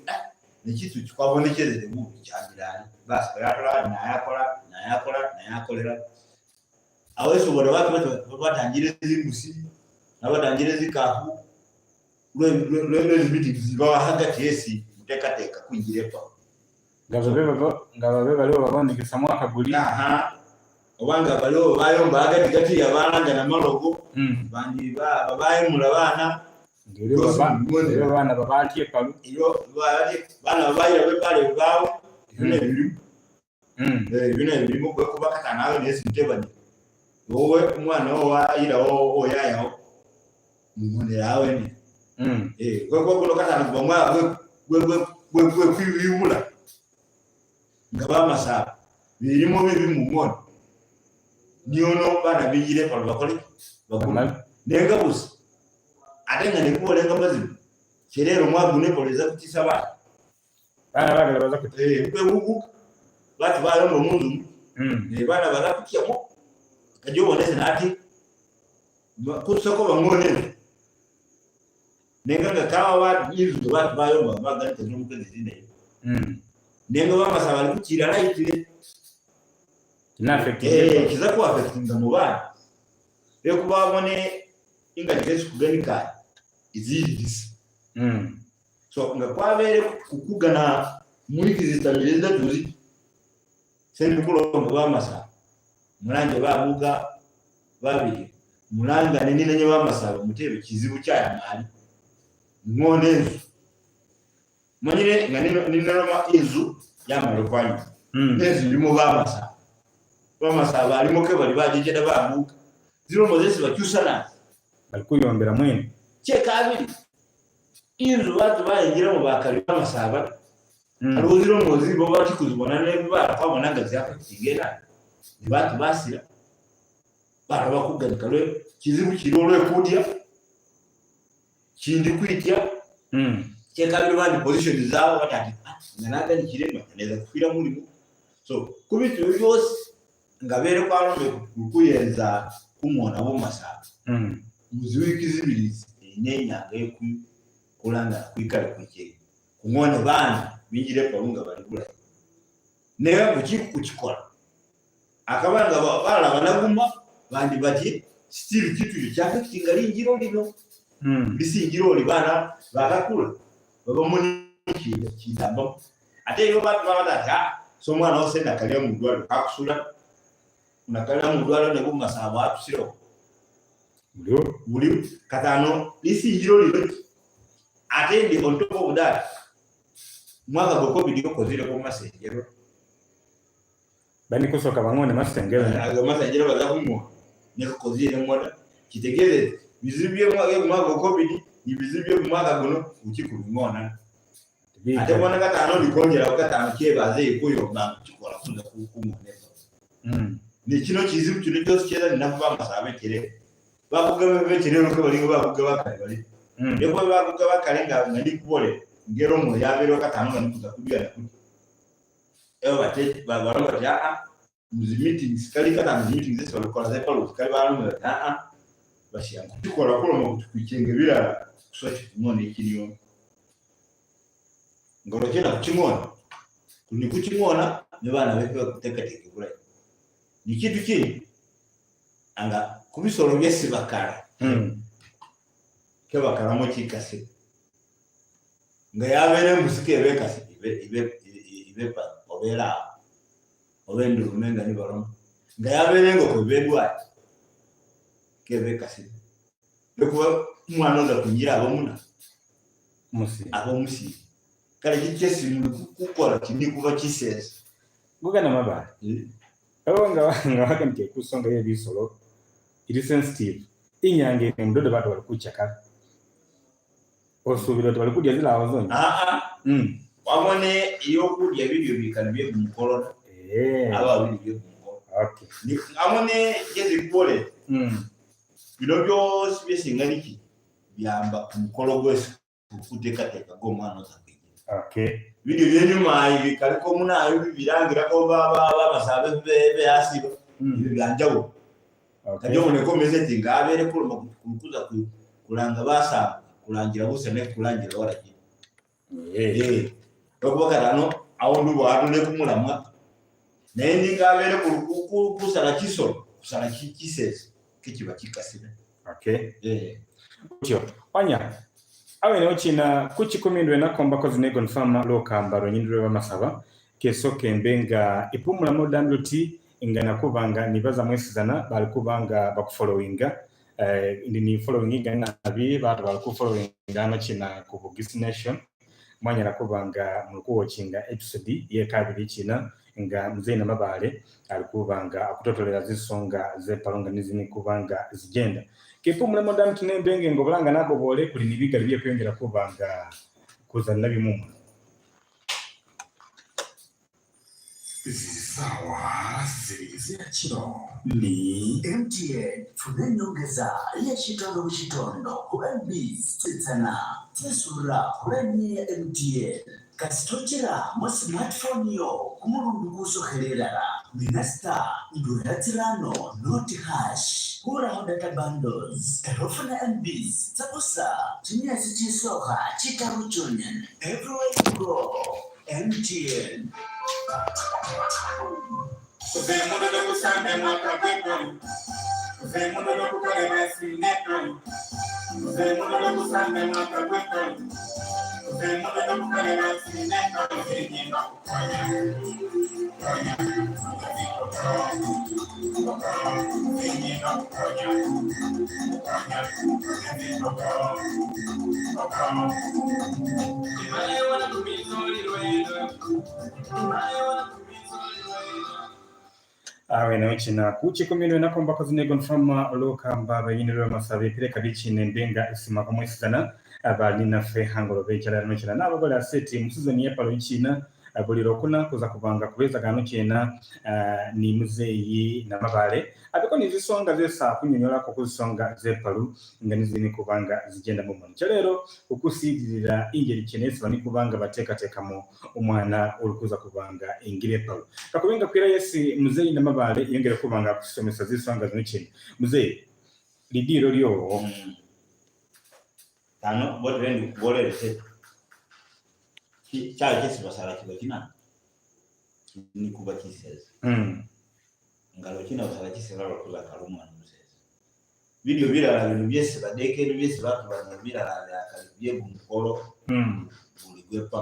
nekitu kikwabonekeze bubi kyagirani basi baratola nayakola nayakola nayakolera aweso bona batu batu batangire zimbusi nabatangire zikafu lwe meeting ziba hagati yesi mutekateka kwingirepo Nga babe nga babe baliwo babonekesa mwaka guli. Aha obanga baliwo bayomba hagati gati yabalanga namalogo. Bandi babayemula bana. Ngero baba ngero bana babatye palu. Iyo bana babayira bebale bawe bino ebirimu. Bino ebirimu kwe kuba katana nawe nesi mutebani wowe umwana wo wayirawo oyayaho mumonera awe ni. Kwe kuba kuno katana kuba mwa gwe gwe gwe gwe kwiyubula nga bamasaba birimo bibi mu mwono niono bana bigire palo bakole baguma nenga busa ate nga nekubolenga mazibu kerero mwagune poleza kutisa bana bana bagala baza kuti kwe bugu batu bayomba munzu. Bana baza kutyamo kajobonese nati kusoko bangone nenga nga kawa ba inzu batu bayomba baganite n'umukozi zine. Nenga bamasaba bali kukira layitire Kina affect kiza ku affectinga mu bana rero babone inga gese kuganika izirigisa. So nga kwabere kukugana muri kizitamiriza tuzi semikulo bamasa mulanje babuga babiri mulanga nini nenye bamasaba mutebe kizibu kyaya mali ngone enzu manyire nga ninaroma inzu yamalokwanyi. Enzu irimo bamasa bamasa balimo ke bali bagegera babuga ziro mozesi bacyusana bali kuyombera mwene kyekabiri inzu batu bayingira mu bakali bamasaba. Hariho ziro mozi bo bakikuzibona ne barakwabona nga zyafatingera ni batu basira barabakuganika lwe kizibu kiri olwekudya kindi kwitya. Kyekabiri bandi position zabo batati nga naga nikirema neza kufira mulimo so kubitu byose nga bere kwalombe kuyenza kumwona bo masaba. Muziwiki zibiri nenyanga kulanga kwikale kwikye kumwona bana bingire palunga bali bula naye kukiku kukikola akabanga balaba naguma bandi bati still kitu kyafectinga lingiro lino. Lisingiro li bana bakakula babamoni kidamba ate yo bantu babata ati so omwana wose nakalya mu ddwaliro kakusula nakalya mu ddwaliro ne bumasaba atusiro buli katano lisingiro lino ate ndi on top of that mwaka gwa COVID okozire ku masengero bani kusoka bangone masengero ago masengero baza kumwa ne kukozire mwana kitegeze bizibu bye mwaka gwa COVID ni bizibu bye mwaka guno ukikubingona Ate bona katano nikongeraho katano kyebaze kuyomba kikola kuza kung'oneka. Ni kino kizibu kino kyosi kyera ninaku bamasaba bekirere bakuga bekirere ke balinga bakuga bakale bali ekuba bakuga bakale nga ndikubole ngero mu yabereho katano nga nikuza kudya nakuti ebo bate balomba bati aa muzi meetings kali katano zi meetings zesi balikola zepalusi kali balomba bati aa bashyanga kuchikola kuloma kuti kuichenga birala kuswa chikung'ona ekiniyo ngoro chena kuching'ona kuni kuching'ona ne bana befe bakutekateke bulayi ni kintu kindi anga kubisolo byesi bakala kebakalamo chikasi nga yabere musike ebekasi ibe ibe ibe obera obendurume nga nibaloma nga yabere ngo kubedwa kebekasi lekuba umwana oza kunjira abomuna musi abomusi kale kichesi kukola kini kuba kisesa gugana mabale abo nga wakanike kusonga yebisolo iri sensitive inyange mdodo batu balikuchaka osubira bali kudya zilawo zonye wabone iyo kudya bidyo bikana bye kumukolo aba bidyo bye kumukolo okay ni amone jezi kubole bino byose byesinganiki byamba kumukolo gwese kutekateka gomwana ozakwija okay bidyo byenyuma bikaliko munayo bibirangira ko baba babasabe be asiba ibyo byanjawo okay kajo muneko message ngabere kuloma kukuza kulanga basa kulangira buse ne kulangira wala ki okuba katano awo ndubo atule kumulamwa naye ndingabere kusala kisolo kusala kisesa kikiba kikasira okay utyo wanya awe ne uchina kuchikumindwe nakomba ko zinego nfama lokamba ronyindwe bamasaba kesoke mbenga ipumula modamluti nga nakubanga nibaza mwesizana bali kubanga bakufollowinga ndi ni following nga nabi bantu bali kufollowinga no china ku Bugisi Nation mwanya nakubanga mulikuwatchinga episode yekabiri china nga mzee na mabale alikubanga akutotolera zisonga zepalonga nizini kubanga zigenda kipumula modam tunembenge ngobulanga nako bole kuli nibiga bye kwengera kubanga kuzana bimumwe Zisawa ziri kiro ni MTN funa enyongeza y'ekitondo ku kitondo ku MBs tsitsana tsesura khulenye ya MTN kasitokera mu smartphone yo kumulundu kusokhelela mina star ndwela tsirano not hash khurakho data bundles erofuna MBs tsabusa chimyesi chisokha chitaru chonyene everywhere you go MTN. Awe nawe china kuchikumindwe nakomba kozinego nfama lokamba bayinirwe masabe pireka bichine mbenga isima komwesizana abalina fe hangolo bechala no china nabo gola seti musizoni yepalo ichina buliro kuna kuza kubanga kubeza gano chena ni muzeyi na mabale abiko nizisonga zesa kunyonyola ko kuzisonga zepalu nga nizini kubanga zigenda mu muntu rero ukusidirira ingeri chenesi bani kubanga bateka tekamo umwana ulukuza kubanga ingire palu kakubenga kwira yesi muzeyi na mabale yongera kubanga kusomesa zisonga zino chena muzeyi lidiro lyo tano bote bolere se kyayo kyesi basala kiba kina nikuba kisesa ngalo kina basala kisesa lwakuza kalumwa n'omusesa bidyo birala bino byesi badeke byesi batubanya birala byakali byegumukolo buli gwepa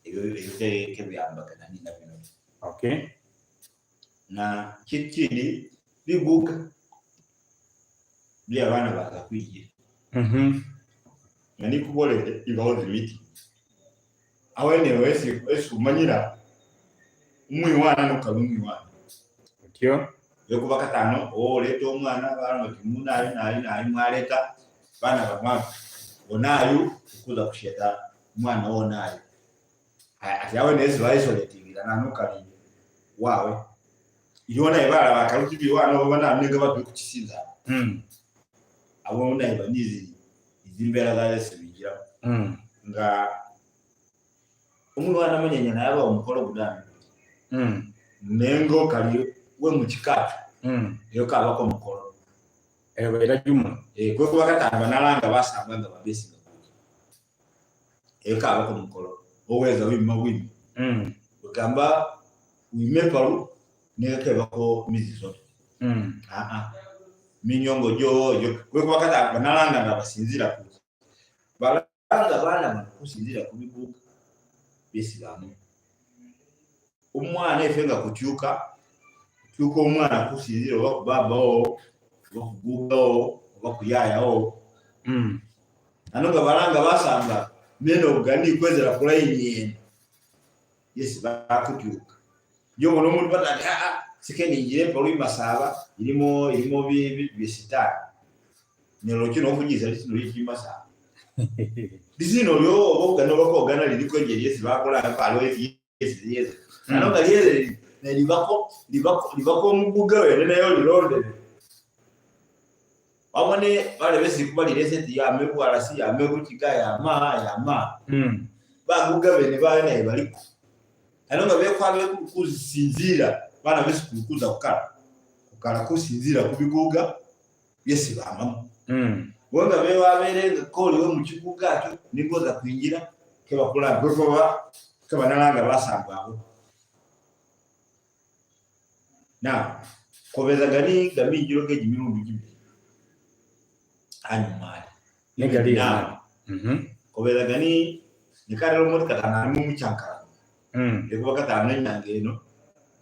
ebyo ebyo kebyambagana nina bino okay na kikindi biguka by'abaana baza kwigira nga nikubolere ibaho zimiti awene wesi wesi umanyira umwiwana nokaba umwiwana otyo yokuba katano oleta omwana balanga timunayo nayo nayo mwaleta bana bamwa onayo okuza kusheta umwana wonayo Ati awe nesi baisolatingira nanu kali wawe iliwo naye balala bakalukibi wana oba bananenga batu kukisinza abo naye banizi izimbeera zalesi binjiramu nga omulwana munyenya naye aba omukolo gudani nengo kali we mukikacho eyo kabako omukolo. Era Juma. Kwe kuba katano banalanga basamba nga babesinga kuja eyo kabako omukolo oweza wima wima ogamba wime palu nekebako mizizo minyongo jo jo kwe kuba katano banalanga nga basinzira ku balanga bana bakusinzira ku bibuga besibamu omwana efe nga kutyuka kutyuka omwana kusinzira oba kubabawo oba kugugawo oba kuyayawo ano nga balanga basanga meno ogani kwezera kulayini eno yesi bakutyuka jobona omuntu batati aa sike ninjire palu imasaba irimo irimo bisitani nelo kino ofunyiza lisino likimasaba lisino lyo oba ogana obako ogana liriko engeri yesi bakola aliwo yesi yesi ano nga lyeze nelibako libako libako omuguga wene naye olirondere wabone bale besi kuba lirese ti yame bwalasi yame bukiga yama yama baguga bene bayo naye baliko ano nga bekwa bekusinzira bana besi kukuza kukala kukala kusinzira kubiguga byesi bamamu wenga bewabeere koliwe mu kiguga akyo ningoza kwingira kebakula kwekoba kebanalanga basambwa abo na kobeza gani gaminjiro g'emirundi gibiri hanyuma ali Negali. Na kobeza gani nikarero moti katana alimu mucyankara ekuba katana enyange eno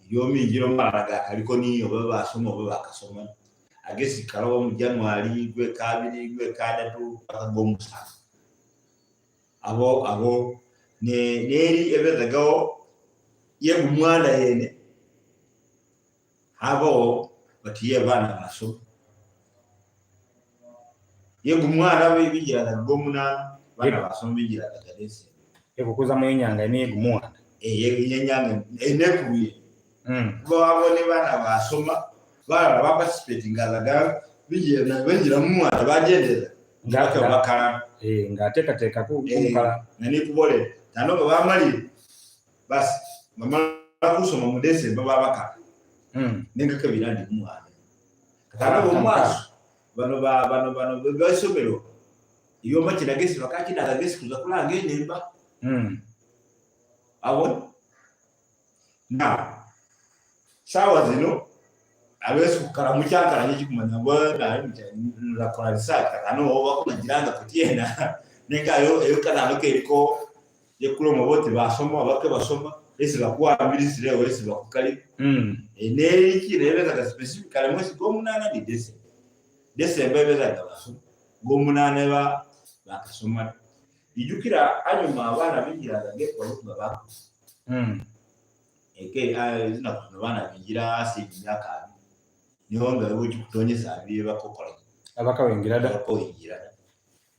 eryominjiro malala gakaliko niyo oba basoma oba bakasoma agesi kalawa mu January gwekabiri gwekadatu paka gwomusanvu abo abo ne neri ebezagawo yegumwana yene abo batiye bana basoma yegumwana bigiraga gwomunana bana basoma bigiraga gadese ekukuza mu enyanga neyegumuwana yenyanga enekuye kuba wabone bana basoma balala baparticipatingazaga binjira mumwana bagendera ngaka bakala ng'ateekateeka kumukala nga nikubole tano nga bamalire basi bamala kusoma mu December babakala nenga kabira ndi mumwana katano bomwaso bano bano bano basomero iyo makina gesi bakakina gesi kuza kulanga enemba abo na sawa zino abesi kukala mucyankara nyikikumanya bwana nakora research katano oba kunagiranga kutiena nenga yo eyo katano keriko yekulomo bote basoma bake basoma esi bakuwambirisire esi bakukali neriki rebezaga specifically mwezi gwomunana ni December December ebezaga basoma gwomunana ba bakasoma ijukira anyuma abaana bingiraga gekola bakuze eke zina kuno baana bingira asi emyaka abiri niho nga bukikutonyesa abiri bakokola abakawingira da bakawingira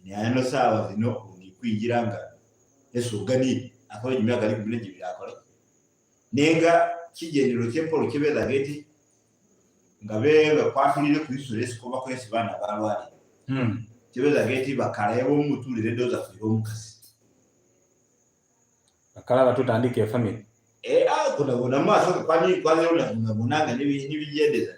naye no saawa zino ndikwingira nga esugani akola emyaka likumi n'egibiri akola nenga kigendero kyempolo kibezaga eti nga benga kwatulire kwisula esikobako esi baana balwalire kibezaga eti bakalaebo omutulire endowooza kwira omukazi bakala batutandika efamily kunabona maaso kwazirunabonanga nibigendeza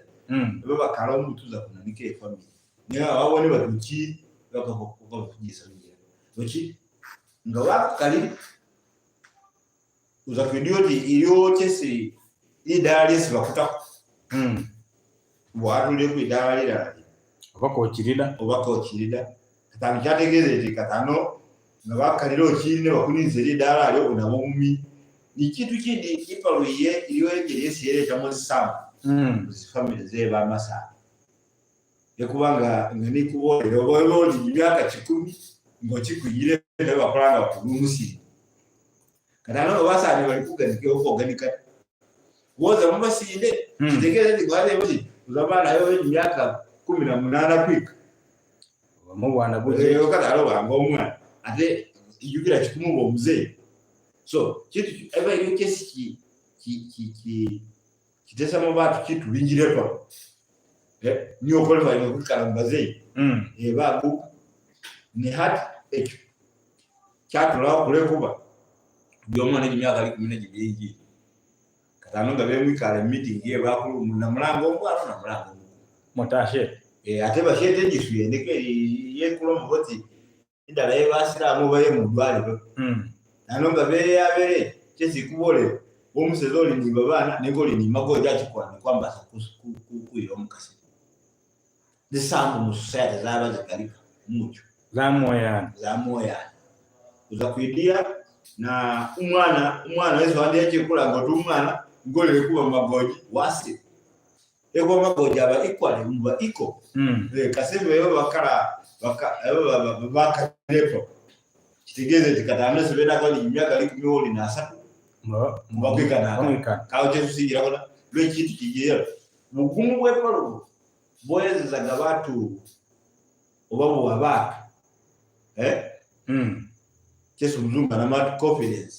eba bakala omutuza kunanika efamily naye ababone batuki bakakugisa oki nga bakukali uza kwidio ti iyo kyesi idaala lyesi bakutako bwatulire ku idaala lirala oba kokirida oba kokirida katano kyategeeza eti katano nga bakalire okirine bakuniriza eri idaala lyo onaba omumi nikintu kindi ipaluye iriyo engeri yesi yereetamu zisambu muzifamily zebamasamba ekubanga nga nikubolera oba oli emyaka 10 ng'okikwiyire bakolanga kugumusiri katano nga basaani bali kuganika okuganika woza mubasinde kitegeeza nti gwazebuki uzabaanayo emyaka 18 kwika omu bwana buje katalo bwanga omwana ate ijukira kikumuba omuzeeyi. So chitu eba iliyo chesi chitesamo batu chitu binjirepa niyo qualifying kwikala mubazei baguka ne hati ekyo kyatulawo kulekuba buli omwana emyaka likumi nejibiri katano nga bemwikala meeting ye bakulu namulanga omwana namulanga omukulu Mutashe. Ate bashete enjisu yendeke yekuloma boti endala yebasiramu oba yemudwaliro nano nga beyabere kyesikubole omusezi oli niba baana nenga oli nimagoja akikola nekwambasa kuyira omukasi zisambu mu society zaba zigalika mutyo. Zamoyana. Zamoyana uza kwidia na umwana wese wandi yachikulanga oti umwana ngolere kuba magoji wasi ekuba magoji aba equal muba iko kasebe yo bakala bakarepo kitegeeze nti katano sibenako ni myaka likumi oli nasatu mubakwikana kawo kyetusingirako lwekintu kijera bugumu bw'epalugu bwoyezezaga batu oba buwa batu kyesi omuzungu anamati confidence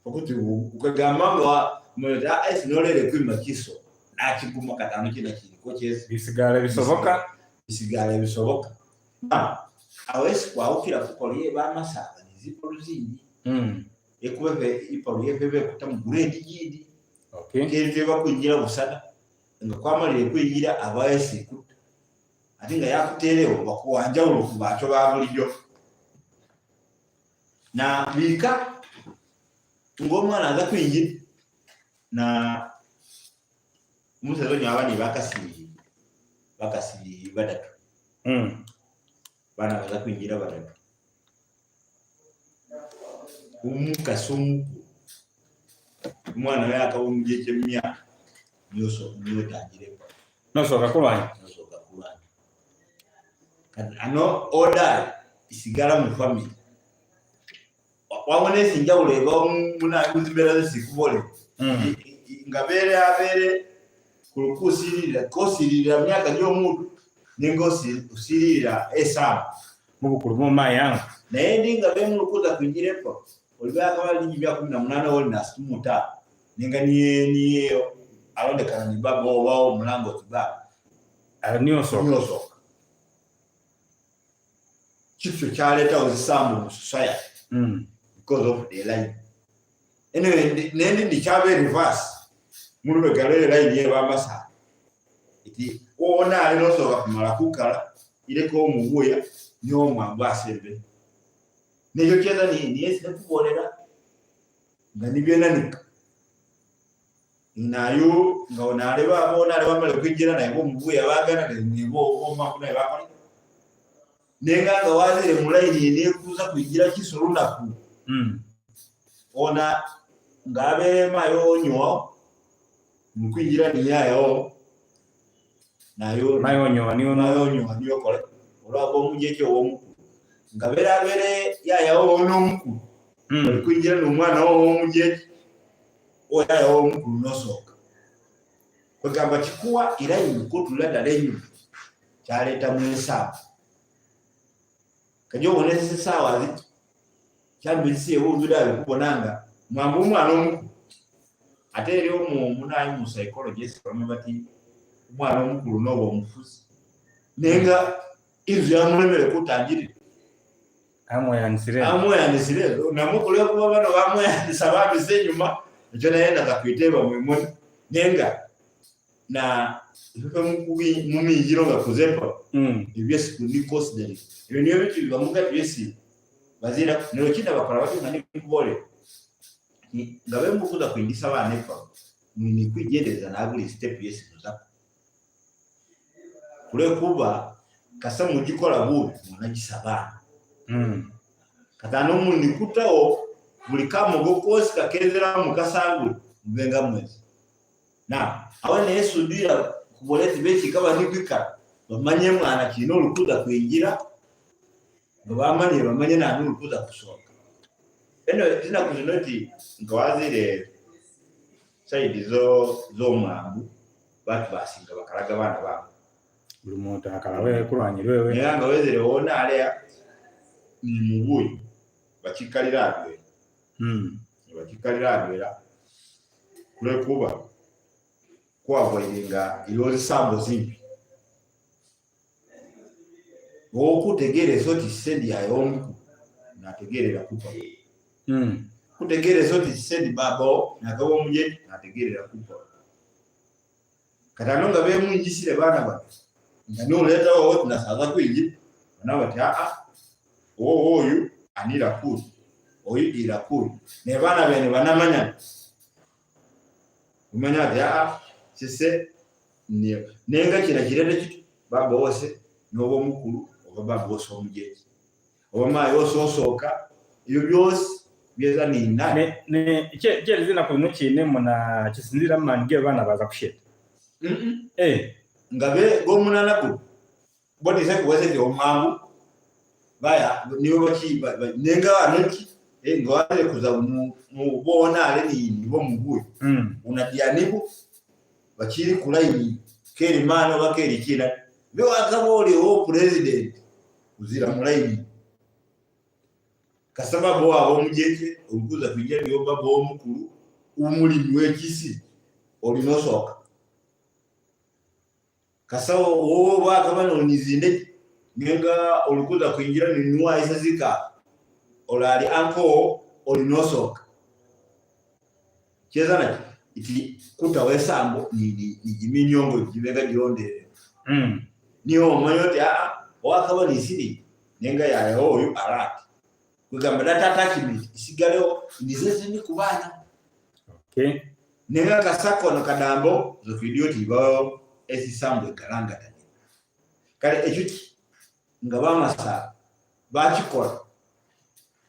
okuti ukagamba nga esi nolere kwima kiso nakiguma katano kina kiriko kyesi bisigala bisoboka bisigala bisoboka. Awo esi kwawukira kukola ye bamasaba nizipo luzindi ekubebe ipalu yefebe kutamu grade gindi keze bakwingira busana nga kwamalire kwingira abaesi kutta ate nga yakuteerewo bakuwanjawulo ku bantu ba bulijjo na bika ng'omwana aza kwingira na omusezi onyo aba ni bakasi badatu bana baza kwingira badatu omukasi omukulu omwana we akabumuje kyemyaka nyotangirepo nosoka kulwanya nosoka kulwanya kati ano oda isigala mu family wabona esinjawulo eba muzimbeera zesikubole nga beere abeere kulukusirira kosirira myaka gy'omuntu ninga osirira esaamu mubukulu mumayanga naye ndi nga bemulukuza kwingirepo olibyakaba lingi bya 18 oli nasitumuta ninga niye alondekana ni baba oba omulango oti baba niyosoka kityo kyaleetawo zisambu mu society because of the line. Anyway, nendi ndikyabe reverse mulubega lwe line yebamasa iti ona ali nosoka kumala kukala ireko omubuya niwo omwangu asembe nekyo kyeza niyesi nekubolera nga nibyenanika nayo nga onaleba bonale bamale kwingira naye bomubuya bagana nibo omwangu naye bakola nenga nga wazire mu line nekuza kwingira kiso lunaku ona ngabe mayo onyoa mukwingira niyayo nayo mayo onyoa niyo mayo onyoa niyo kole olwabo omujeke w'omukulu nga berabere yayawo n'omukulu kwingira n'omwana w'omujeke oyayawo omukulu nosooka kwegamba kikuwa era kutula ddala ennyuma kyaleetamu ensaawa kajja obonesa essaawa ziti kyambizisa ebunzira bikubona nga mwangu omwana omukulu ate eri omunayi mu psychologist bamwe bati omwana omukulu n'oba omufuzi naye nga inzu yamulemere kutangirira amweyanisire namukulu okuba bano bamweyanisa bambisa enyuma ekyo naye naza kwiteeba mwemoni naye nga na mumingiro nga kuzepa ebyesi ni considering ebyo niyo bintu bibamuga byesi bazira nero kinda bakola batyo nga nikubole nga bemukuza kwingisa abaana epa ni kwigendereza nabuli step yesi muzako kulekuba kasa mugikola bubi munagisa abaana katano munikutawo buli kamogo kosi kakezera mukasangule mubenga mwezi na awo nesudira kuboleti beki kaba nikwika bamanye mwana kino olukuza kwingira nga bamanye bamanye nani olukuza kusoka eno zina kuzinoti nga wazire saidi zo z'omwambu batu basinga bakalaga baana baabo buli muntu akalawe kulwanyirwewe naye nga wezere wona alea ni mubuyi bakikalira abwe. Bakikalira adwela kulwekuba kuavoidinga iliwo zisambo zimbi okutegereza oti sendi yayo omukulu nategerera kupa. Kutegereza oti sendi babawo nagaba omujeti nategerera kupa. Kati ano nga bemwingisire baana bano nga noletawo oti nasaza kwingira bana bati aa owo oyu anira kuri oyu ira kuri ne bana bene banamanyana umanya ati aa sise nenga kina kireta kiti baba wose noba omukulu oba baba wose omujeti oba mayi wose osooka ebyo byosi byeza nina. Ne kyelizina kuno kine muna kisinzira mumani ge baana baza kusheta. Nga be gomunana guno bonise kuwese omwangu baya nibo baki nenga anoki nga wale kuza mu bona ale ni nibo mubuye. Unadianibu bakiri kulaini keri mano bakeri kina be wakabole wo president uzira mulaini kasaba bo abo mujeke olukuza kwijja niyo baba omukulu umulimi wekisi olinosoka kasawo wowe bakabana onizinde nenga olukuza kuingira ninuwa isazika olali anko olinosoka chezana iti kutawesambo ni jiminyongo jibega jirondere. Niyo omanyo oti aa wakaba nisiri nenga yayo oyu alati kugamba data attachment isigalewo nizeze ni kubana. Okay. Nenga kasako no kadambo zokidioti bao esisambo ekalanga tani kale ekyo nga bamasa bakikola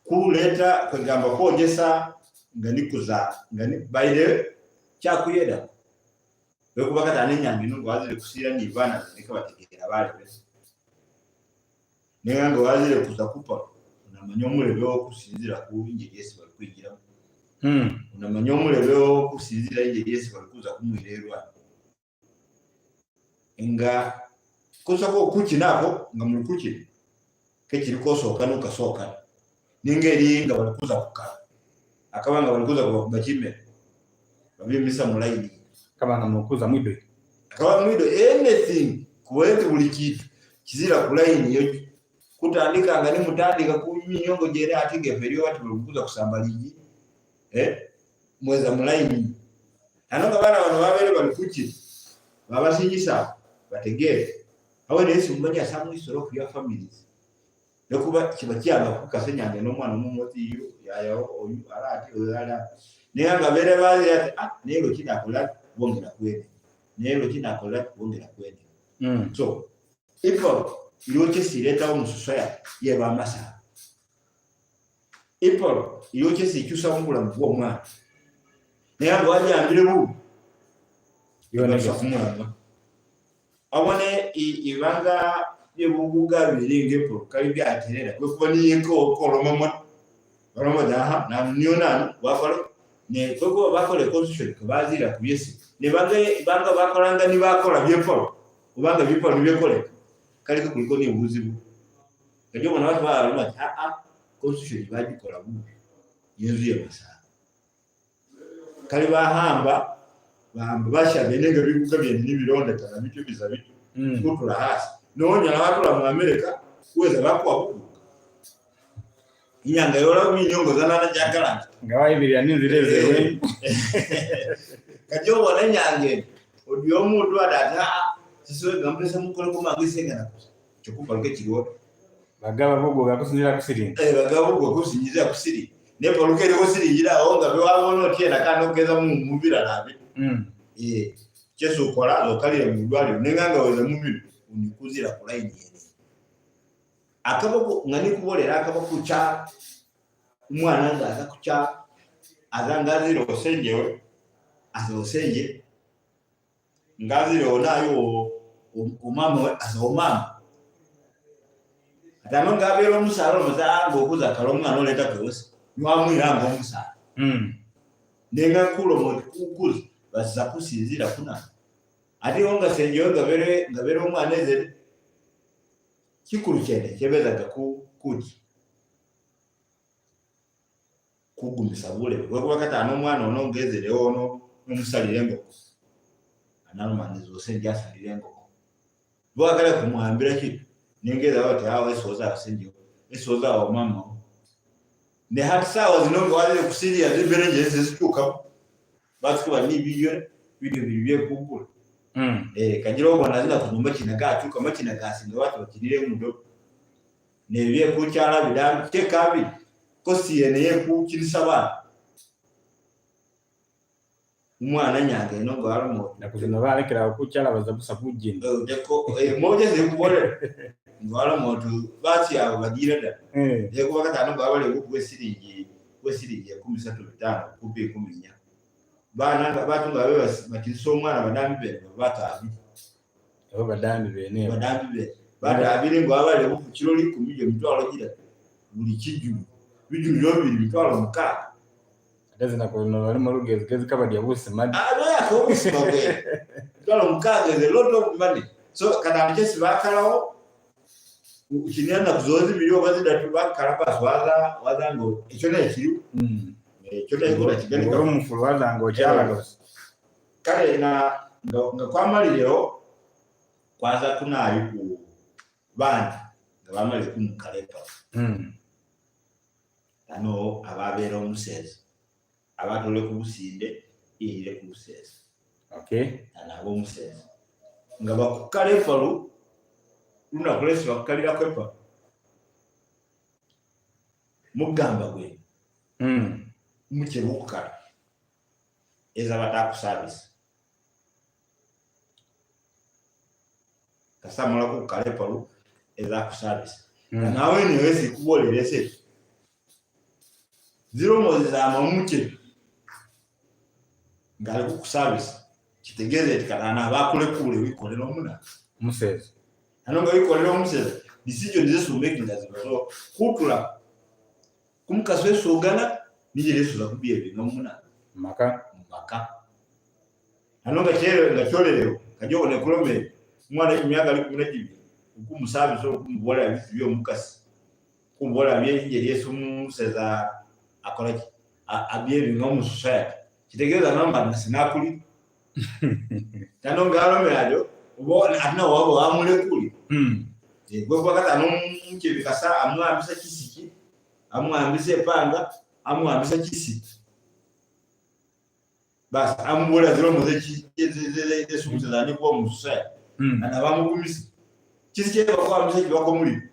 kuleta kwegamba kwogesa nga nikuza nga ni baire kyakuyeda wekuba kata nenyanga ino wazire kusira ni bana leka bategera bale nenga nga wazire kuza kupa unamanya omulebe okusinzira ku ngeri Yesu bali kuyigiramu. Unamanya omulebe okusinzira engeri Yesu bali kuza kumwirerwa nga kusako kukinako nga muli kukina kekiri kosooka nokasooka nengeri nga bali kuza kukala akaba nga bali kuza bakime babimisa mulayini akaba nga mukuza mwido akaba mwido anything kuwezi buli kitu kizira ku layini yo kutandika nga nimutandika ku minyongo jere ati geferio watu bali kuza kusamba ligi mweza mulayini ano nga bana bano babere bali kukina babasinyisa bategere awe nesi mumanya samu isoro ku ya families lekuba kiba kyanga kukasenyanga n'omwana omumoti yo yayo oyu alati oyala naye nga bere bazi ati ah nero kinakola bongera kwene nero kinakola bongera kwene. So ipo iyoche sireta omususaya yeba amasa ipo iyoche sichusa mubula mubwo omwana naye nga wajambire bu yona kumulanga abone ibanga byebuguga biringepo kali byaterera kwekuba niyeko kolomamo baloma daha na niyo nanu wakole ne kwekuba bakole constitution kabazira ku byesi ne banga bakolanga ni bakola byepolo kubanga byepolo nibyekole kali kuliko ni obuzibu kajo bona watu baloma ati a constitution bagikola bubi yenzu yabasa kali bahamba bahamba bashabe nenga biguga bye nibironda kana bityo biza bityo kutula hasi nonya watula mu America kuweza bakwa bukuka inyanga yola minyongo zanana jakalanga nga wayibirira ninzirezewe kajo bona nyange odi omuntu adata sisiwe gampesa mukole kumangisenga nakusa kyokupa luke kiriwo bagaba bugoga kusinzira kusiringa bagaba bugoga kusinzira kusiri nepo luke liko siringira awo nga bewabona otyena kandi okugeza mu mubira nabi kyesu okola okalire mu ddwaliro nenga nga weza mu bino unikuzira ku layini yene akaboko nga nikubolera akaboko kya omwana nga aza kukya aza ngazire osenjewe aza osenje ngazire onayo omama we aza omama atano ngabeera omusaala omusaala ng'okuza kala omwana oleeta kwewose niwamwiranga omusaala nenga kulomo kukuza baza kusinzira kuna ate nga senjewe ngabere omwana ezere kikulu kyene kyebezaga kuti Kugumisa bulebe lwekuba kata nomwana ono ngezerewo ono nomusalira engoko analoma nizose njasalira engoko bwakale kumwambira kitu nengeza bati awo esoza asinjo esoza awo mama ne hati sawa zino nga wazire kusiria zimbere nje zizituka batukuba ni bidyo bidyo biri byekugula. Kagira obona zina kunyumba kina gatuka makina gasinga batu bakinire mudo nebye kukyala bidambi kyekabi kosi yene yekukinisa bana umwana nyange eno ngo alimo Nakuzino balekera kukyala baza busa kujina. Deko moja zikubolera ngo alimo tu bati abo bagira da. Yego bakatano ngo abale kuwe siringi kuwe siringi 35 kupi 14 bana nga batunga babe bakinisa omwana badambi be batabi. Abo badambi bene. Badambi be batabire ngo abale ku kiro 10 je mitwalo gira buli kijulu bijulu byo mitwalo 6. Ate zina kuno bali mu lugezi gezi kabadya busima. Abo busima bwe mitwalo 6 is a lot of money. So kana chesi bakalawo kinyana kuzozi milio bazida bakala baswaza wazango ekyo nekiri. Ekyo nekyo kiganika Ngoro mufulu wazango kyala gose. Kale na nga kwamalireo kwaza kunayo ku bandi nga bamalire kumukalepa. Ano ababeera omusezi abatole ku businde iyire ku busezi. Ana abo omusezi nga bakukalepa lu lunaku lesi bakukalira kwepa mugamba gwe. Mukye bukukala eza bataku service kasamala kukalepa lu eza ku service. Nawe ni wesi kubolerese ziromo za mamuche ngale ku service kitegeze tikana abakulekule wikolera omuna Musezi ano nga wikolera omusezi decision zesu making as so kutula kumukaswe sogana nije lesu za kubye binga muna maka maka ano nga chere nga cholero kajo ne kulome mwana imyaka 12 ukumusabi so kumubola bitu byo mukasi kumbola bye Yesu museza akola abye binga mu society kitegeza namba na sinakuli tano ngalo merajo ubona atna wabo amulekuli. Gwe kwakata no mukebikasa amwambisa kisiki amwambisa epanga amwambisa kisiki basi ambola ziromo ze ze ni kwa mu society. Ana bamugumisa kisiki bakwambisa kibakomuli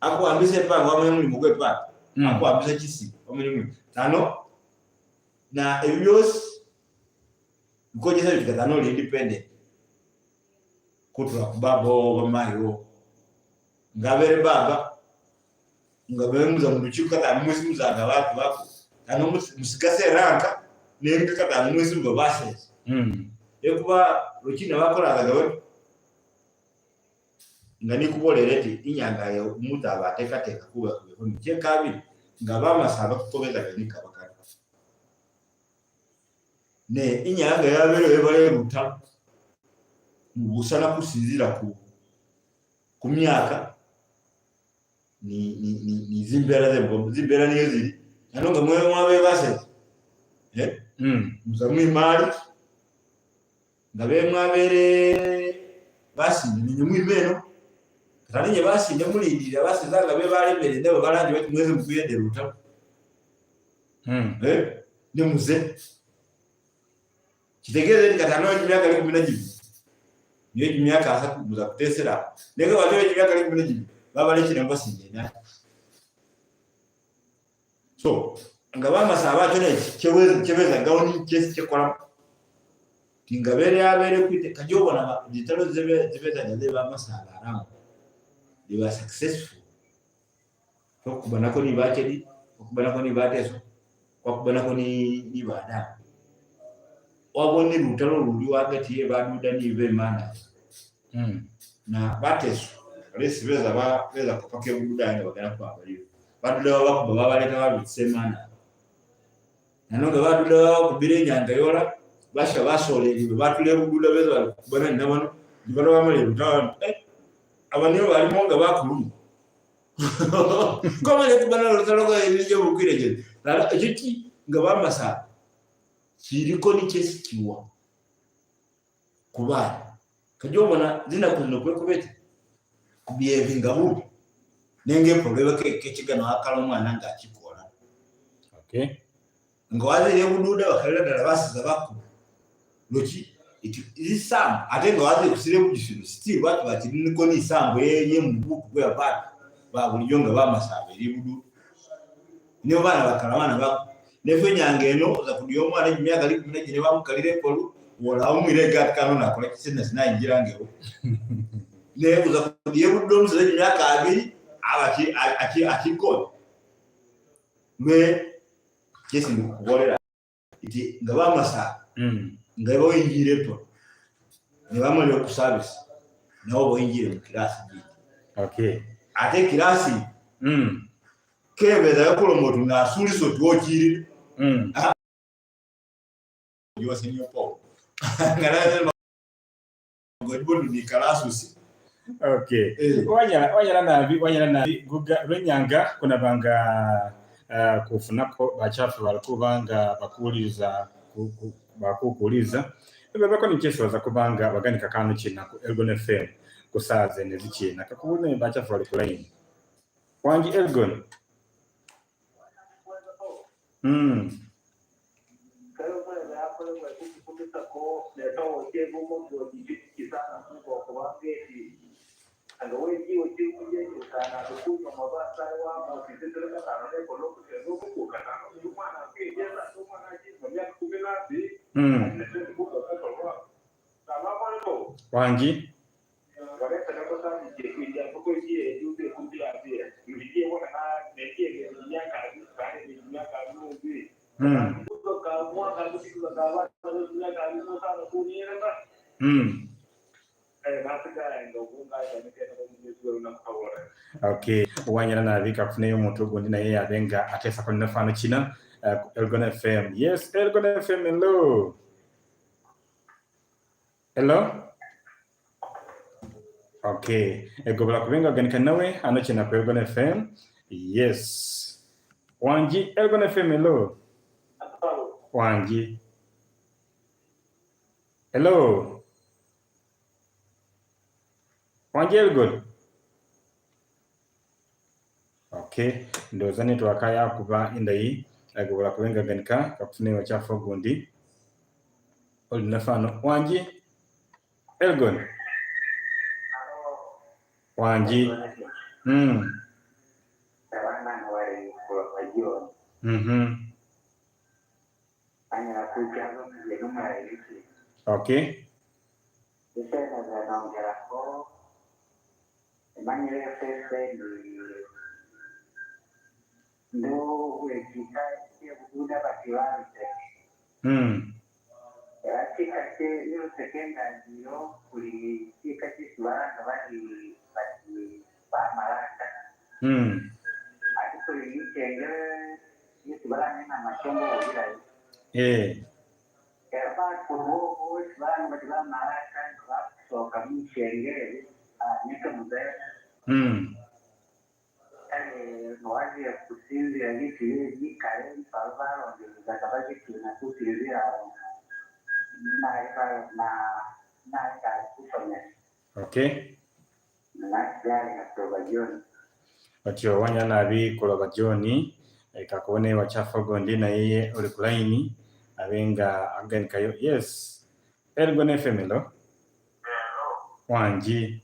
akwambisa epanga wamwe muri epanga akwambisa kisiki wamwe muri tano na ebyo bikojesa bigatano independent kutura kubabo bamayo ngabere baba ngabere muza mu rukiko kata mwezi muzanga batu bako tano musigase ranka nenga kata mwezi mubabase. Ekuba rukina bakora gawe nga nikubolera eti inyanga yo mutaba atekateka kuba kubihumi kyekabiri nga bamasaba kukobeza ganika bakara ne inyanga yabere ebale ruta mubusana kusinzira ku myaka ni zimbera ze zimbera niyo ziri nanonga mwe mwabe base muza mwimali ngabe mwabere basi ni mwimeno kaninye basi ndamulindira basi zanga be bali mbere ndabo balanje bati mweze mukuyende ruta ne muze kitegeze nikatano emyaka 12 niyo emyaka asatu muza kutesera nega watu emyaka 12 baba lekira basinde na so nga bamasaba cyo ne cheweza gawuni chesi chekola tingabere abere kwite kajobona ditalo zebe zibeza zebe bamasaba arango they were successful twakubanako ni bachedi twakubanako ni bateso twakubanako ni bada wabone lutalo luli wagati ye baduda ni be mana na bateso lesi beza ba beza kopake bududa nga bagana kwa baliyo baduda bakuba babaleta babitsemana nanonga baduda kubire nyanga yola basha basole batule bududa beza kubana nabano dibano bamale lutalo abanyo balimo nga bakulu Komale kubana lutalo nije bukwire je. Lala ekyo ki nga bamasa kiriko nikyesikiwa ku baana. Kajja obona zinaku zino kwekubeta kubyevinga bubi nenga epolo kekigano akala omwana nga akikola. Okay. Nga wazire bududa bakalira ddala basiza bakuba. Loki iti isambu ate nga wazire kusire bujisiro still batu bakiriniko ni isambu ye mubuku bwe abantu ba bulijjo nga bamasaba eri bududa. Nibo baana bakala baana bakuba. Nefe enyange eno oza kudiya omwana emyaka likumi n'egine bamukalira epolu wola omwire gati kano nakola kisena sinayingira ngewo. Ne uza kudiya buddo omusajja emyaka abiri aba akikola. Lwe kyesi ndikukubolera iti nga bamasa nga boyingira epolu ne bamalira ku service nabo boyingire mu kirasi gindi. Okay. Ate kirasi kebeza yakola omuntu ng'asuulisa otwokirire. Giwasenyo po. Nga naye ni kalasusi. Okay. Wanyala nabi wanyala nabi guga lwenyanga kunabanga kufunako bachafu balikubanga bakuwuliriza bakukuliza ebebako nikyesoza kubanga baganika kano kina ku Elgon FM kusaze nezikina kakubune bachafu bali ku line. Wangi Elgon. Wangi. Okay, wanyala nabi kakufuneyo omuntu ogundi naye yabenga ateesako nafano kina ku Elgon FM. Yes, Elgon FM, hello. Hello. Okay, egobola kubenga ganika nawe ano kina ku Elgon FM. Yes. Wangi Elgon FM, hello. Wangi. Hello. Wangi Elgon. Okay, ndowooza network yakuba endayi agobola kubenga ganika kakufuneyo wakyafu ogundi olina fano. Wangi Elgon. Wangi. Okay. Okay. Otyo wanya nabi kuloba John kakubone wachafa gondi na yeye uli kulaini abenga aganikayo. Yes. Elgon FM, hello. Wangi.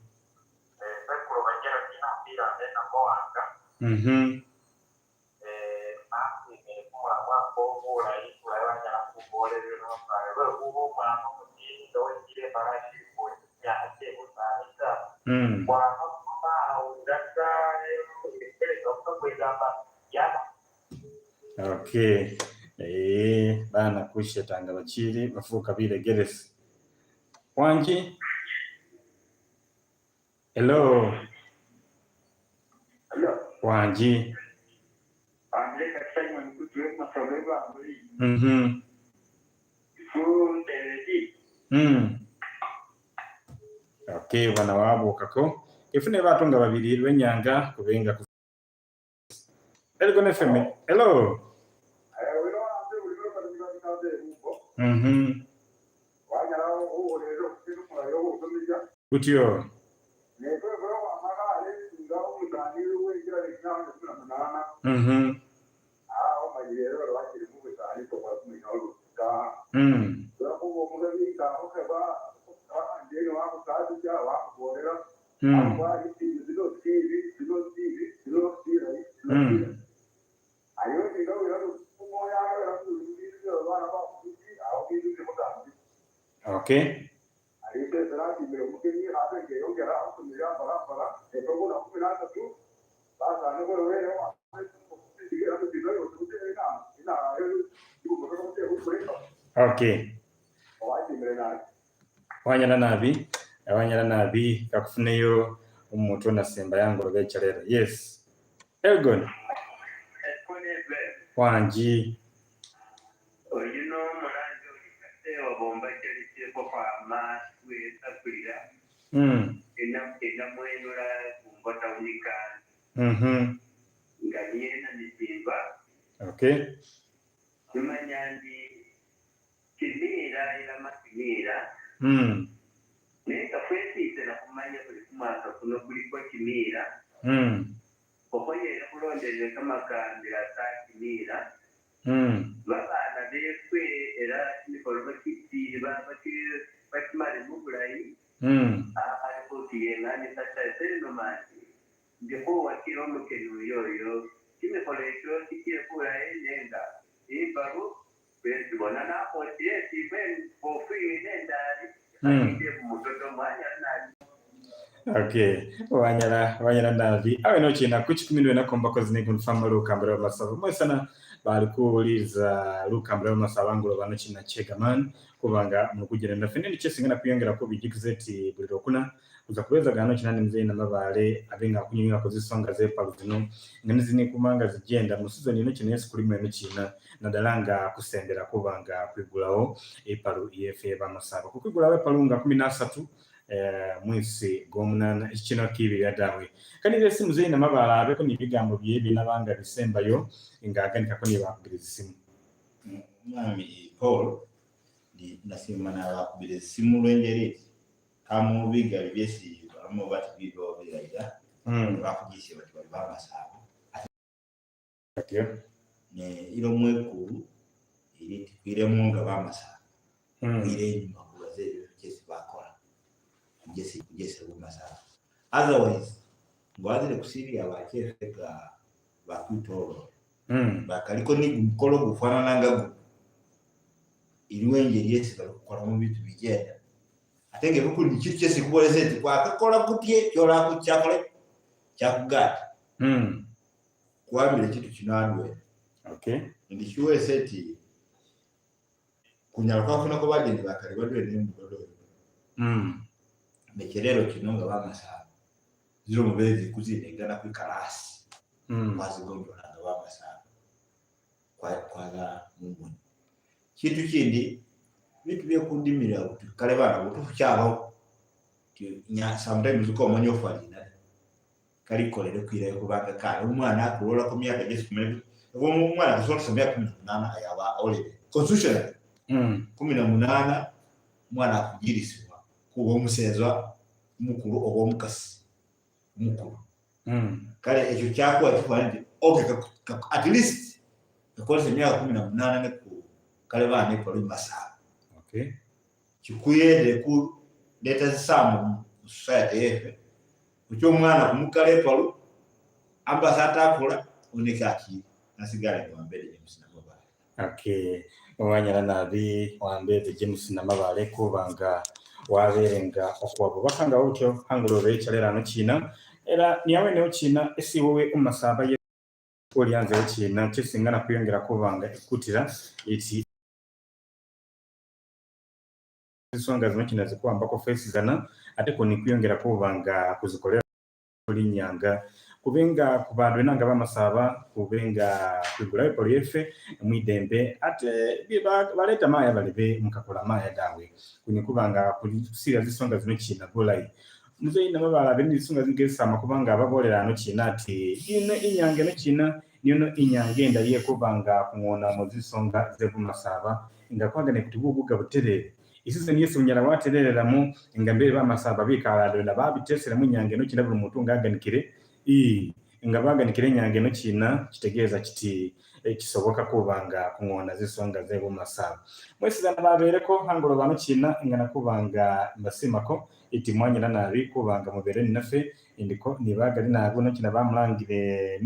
Okay. Bana kushetanga bakiri bafuuka biregeresi. Wangi. Hello. Hello. Wangi. Okay, bwana wabuukako. Efune bato nga babiri lwenyanga kubenga Elgon FM, hello. Kutyo. Okay. Okay. Wanyala nabi, wanyala nabi kakufuneyo omuntu nasemba yangu lobechalera. Yes. Elgon. Wanji. Okay. Okay, wanyala nabi awe nochina kuchikumindwe nakomba zinegu nfama lukambira masaba mwesana bali kuwuliriza lukambira masaba ngulo bano china chegaman kubanga mukujira ndafene nichesingana kuyongera ko bijikize eti buli lokuna kuza kuweza gano china mzee na mabale abenga kunyinga kuzisonga zepa zino ngani zini kumanga zijenda mu season ino china Yesu kulimo eno china nadalanga kusendera kubanga kwigulawo epalu ife bamasaba kukwigulawo epalu nga 13 mwisi gwomunana ekino kibiri adawe kandi rero simu zeina mabala abeko ni bigambo byebi nabanga bisembayo ngaganikako ni bakubiriza isimu. Mwami Paul nasima nabakubiriza isimu lwengeri kamubiga byesi balamu bati bibo birayira bakugise bati bali bamasaba ne ilo mwekulu iri tikwiremu nga bamasaba kwire inyuma kubaze byesi bakola kugese bumasaba. Otherwise ngwazire kusiria bakefeka bakwitoro bakaliko ni mukolo gufanana nga iriwenje lyesi balikukola mu bintu bigenda ate ng'ebikulu kintu kyesi kubolesa eti kwakakola kutye kyolaku kyakole kyakugata kuwambira ekintu kino adwe. Okay. Ndikiweesa eti kunyala kwafunako bageni bakali badwe nemugodo nekerero kino nga bamasaba ziro mubezi kuzinengana kwikalasi kwazigonjola nga bamasaba kwaza mumuni kintu kindi bintu byekundimira kuti kale bana butufu kyabaho sometimes uko omanya ofalina kalikolere kwirayo kubanga kale omwana akulola ku myaka gye omwana akasobola kusoma myaka 18 ayaba olere constitutional 18 omwana akugirisibwa kuba omusezwa mukulu oba omukasi mukulu. Kale ekyo kyakuwa kifaananyi nti okay at least kakolesa emyaka 18 ne ku kale baana ekola masaba. Okay. Kikuyende ku leeta zisaamu mu society yeffe okyo omwana kumukala epalu ambasa atakola oneka akiri nasigala wambere James Namabale. Okay. Wanyala nabi wambere James Namabale kubanga waberenga okwabo bakanga otyo hangulo bechalera no china era niyawe ne china esi wowe umasaba ye olianze china kyesingana kuyongera kubanga ekutira iti ensonga zino kina zikuwambako fesizana ate koni kuyongera kubanga kuzikolera linyanga kubenga kubandwe nanga bamasaba kubenga kwigula epolo yefe mwidembe ate baleta maya balebe mukakola maya dawe kuni kubanga kulisira zisonga zino china bulayi muzeyi namabala beni zisonga zingesama kubanga ababolera ano china ati ino inyange no china Niyono inyanga endayi yekubanga kung'ona mu zisonga zebumasaba nga kwagane kuti buguga buterere isizoni yesi unyala waterereramu nga mbere bamasaba bikala babiteseremu inyanga eno kina buli muntu nga aganikire nga baganikire inyanga eno kina kitegeeza kiti kisoboka kubanga kung'ona zisonga zebumasaba. Mwesizana babereko hangolo bano kina nga nakubanga mbasimako iti mwanyira nabi kubanga mubere ninaffe indiko nibagali nabi uno kina bamulangire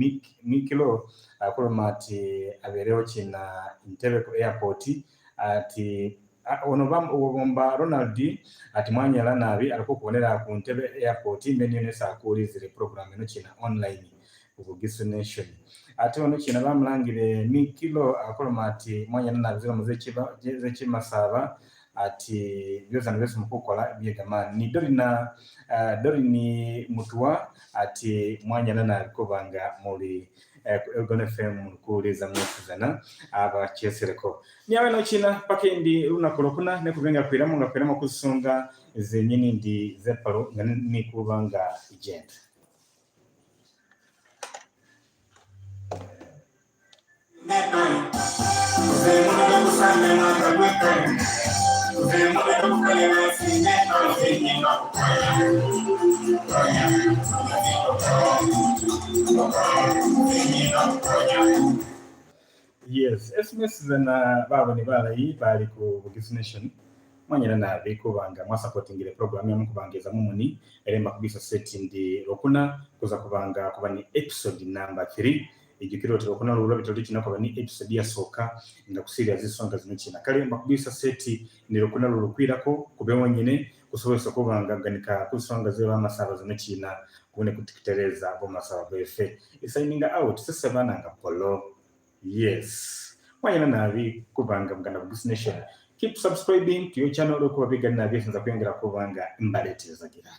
Mikilo akuloma ati aberewo kina Entebbe ku airport ati ono bomba Ronald ati mwanyala nabi alikukubonera ku Entebbe airport meniyo nesakuulizire program eno kina online Bugisu Nation. Ate ono kina bamulangire Mikilo akuloma ati mwanyala nabi zilomo zekimasaba ati byozana byose mukukola byegamani ni Dorina Dorini Mutua ati mwanyana nabi kubanga muri Elgon FM mukuuliza mwesizana abachesereko niawe no china paka indi lunaku lwokuna nekubenga kwiramu nga kwiramu kusonga zenyini ndi zepalo nga nikubanga igenda. Yes, SMS zana babo ni balayi bali ku Bugisu Nation mwanyira nabi kubanga mwasupportingire program yamu kubangeza mumuni eremba kubisa set ndi lokuna kuza kubanga kuba ni episode number 3 ijukiro oti lokuna lulwa bitoli kina kuba ni episode yasoka nga kusiria zisonga zino kina kale mbakubisa seti ndi lokuna lulukwirako kube wonyene kusobozesa kubanga ganika kusonga zeba amasaba zino kina kubone kutikitereza bo masaba bwefe signing out sasa bananga polo. Yes, mwanyana nabi kubanga muganda Bugisu Nation. Keep subscribing to your channel okuba bigana nabi nza kuyongera kubanga mbaletezagira.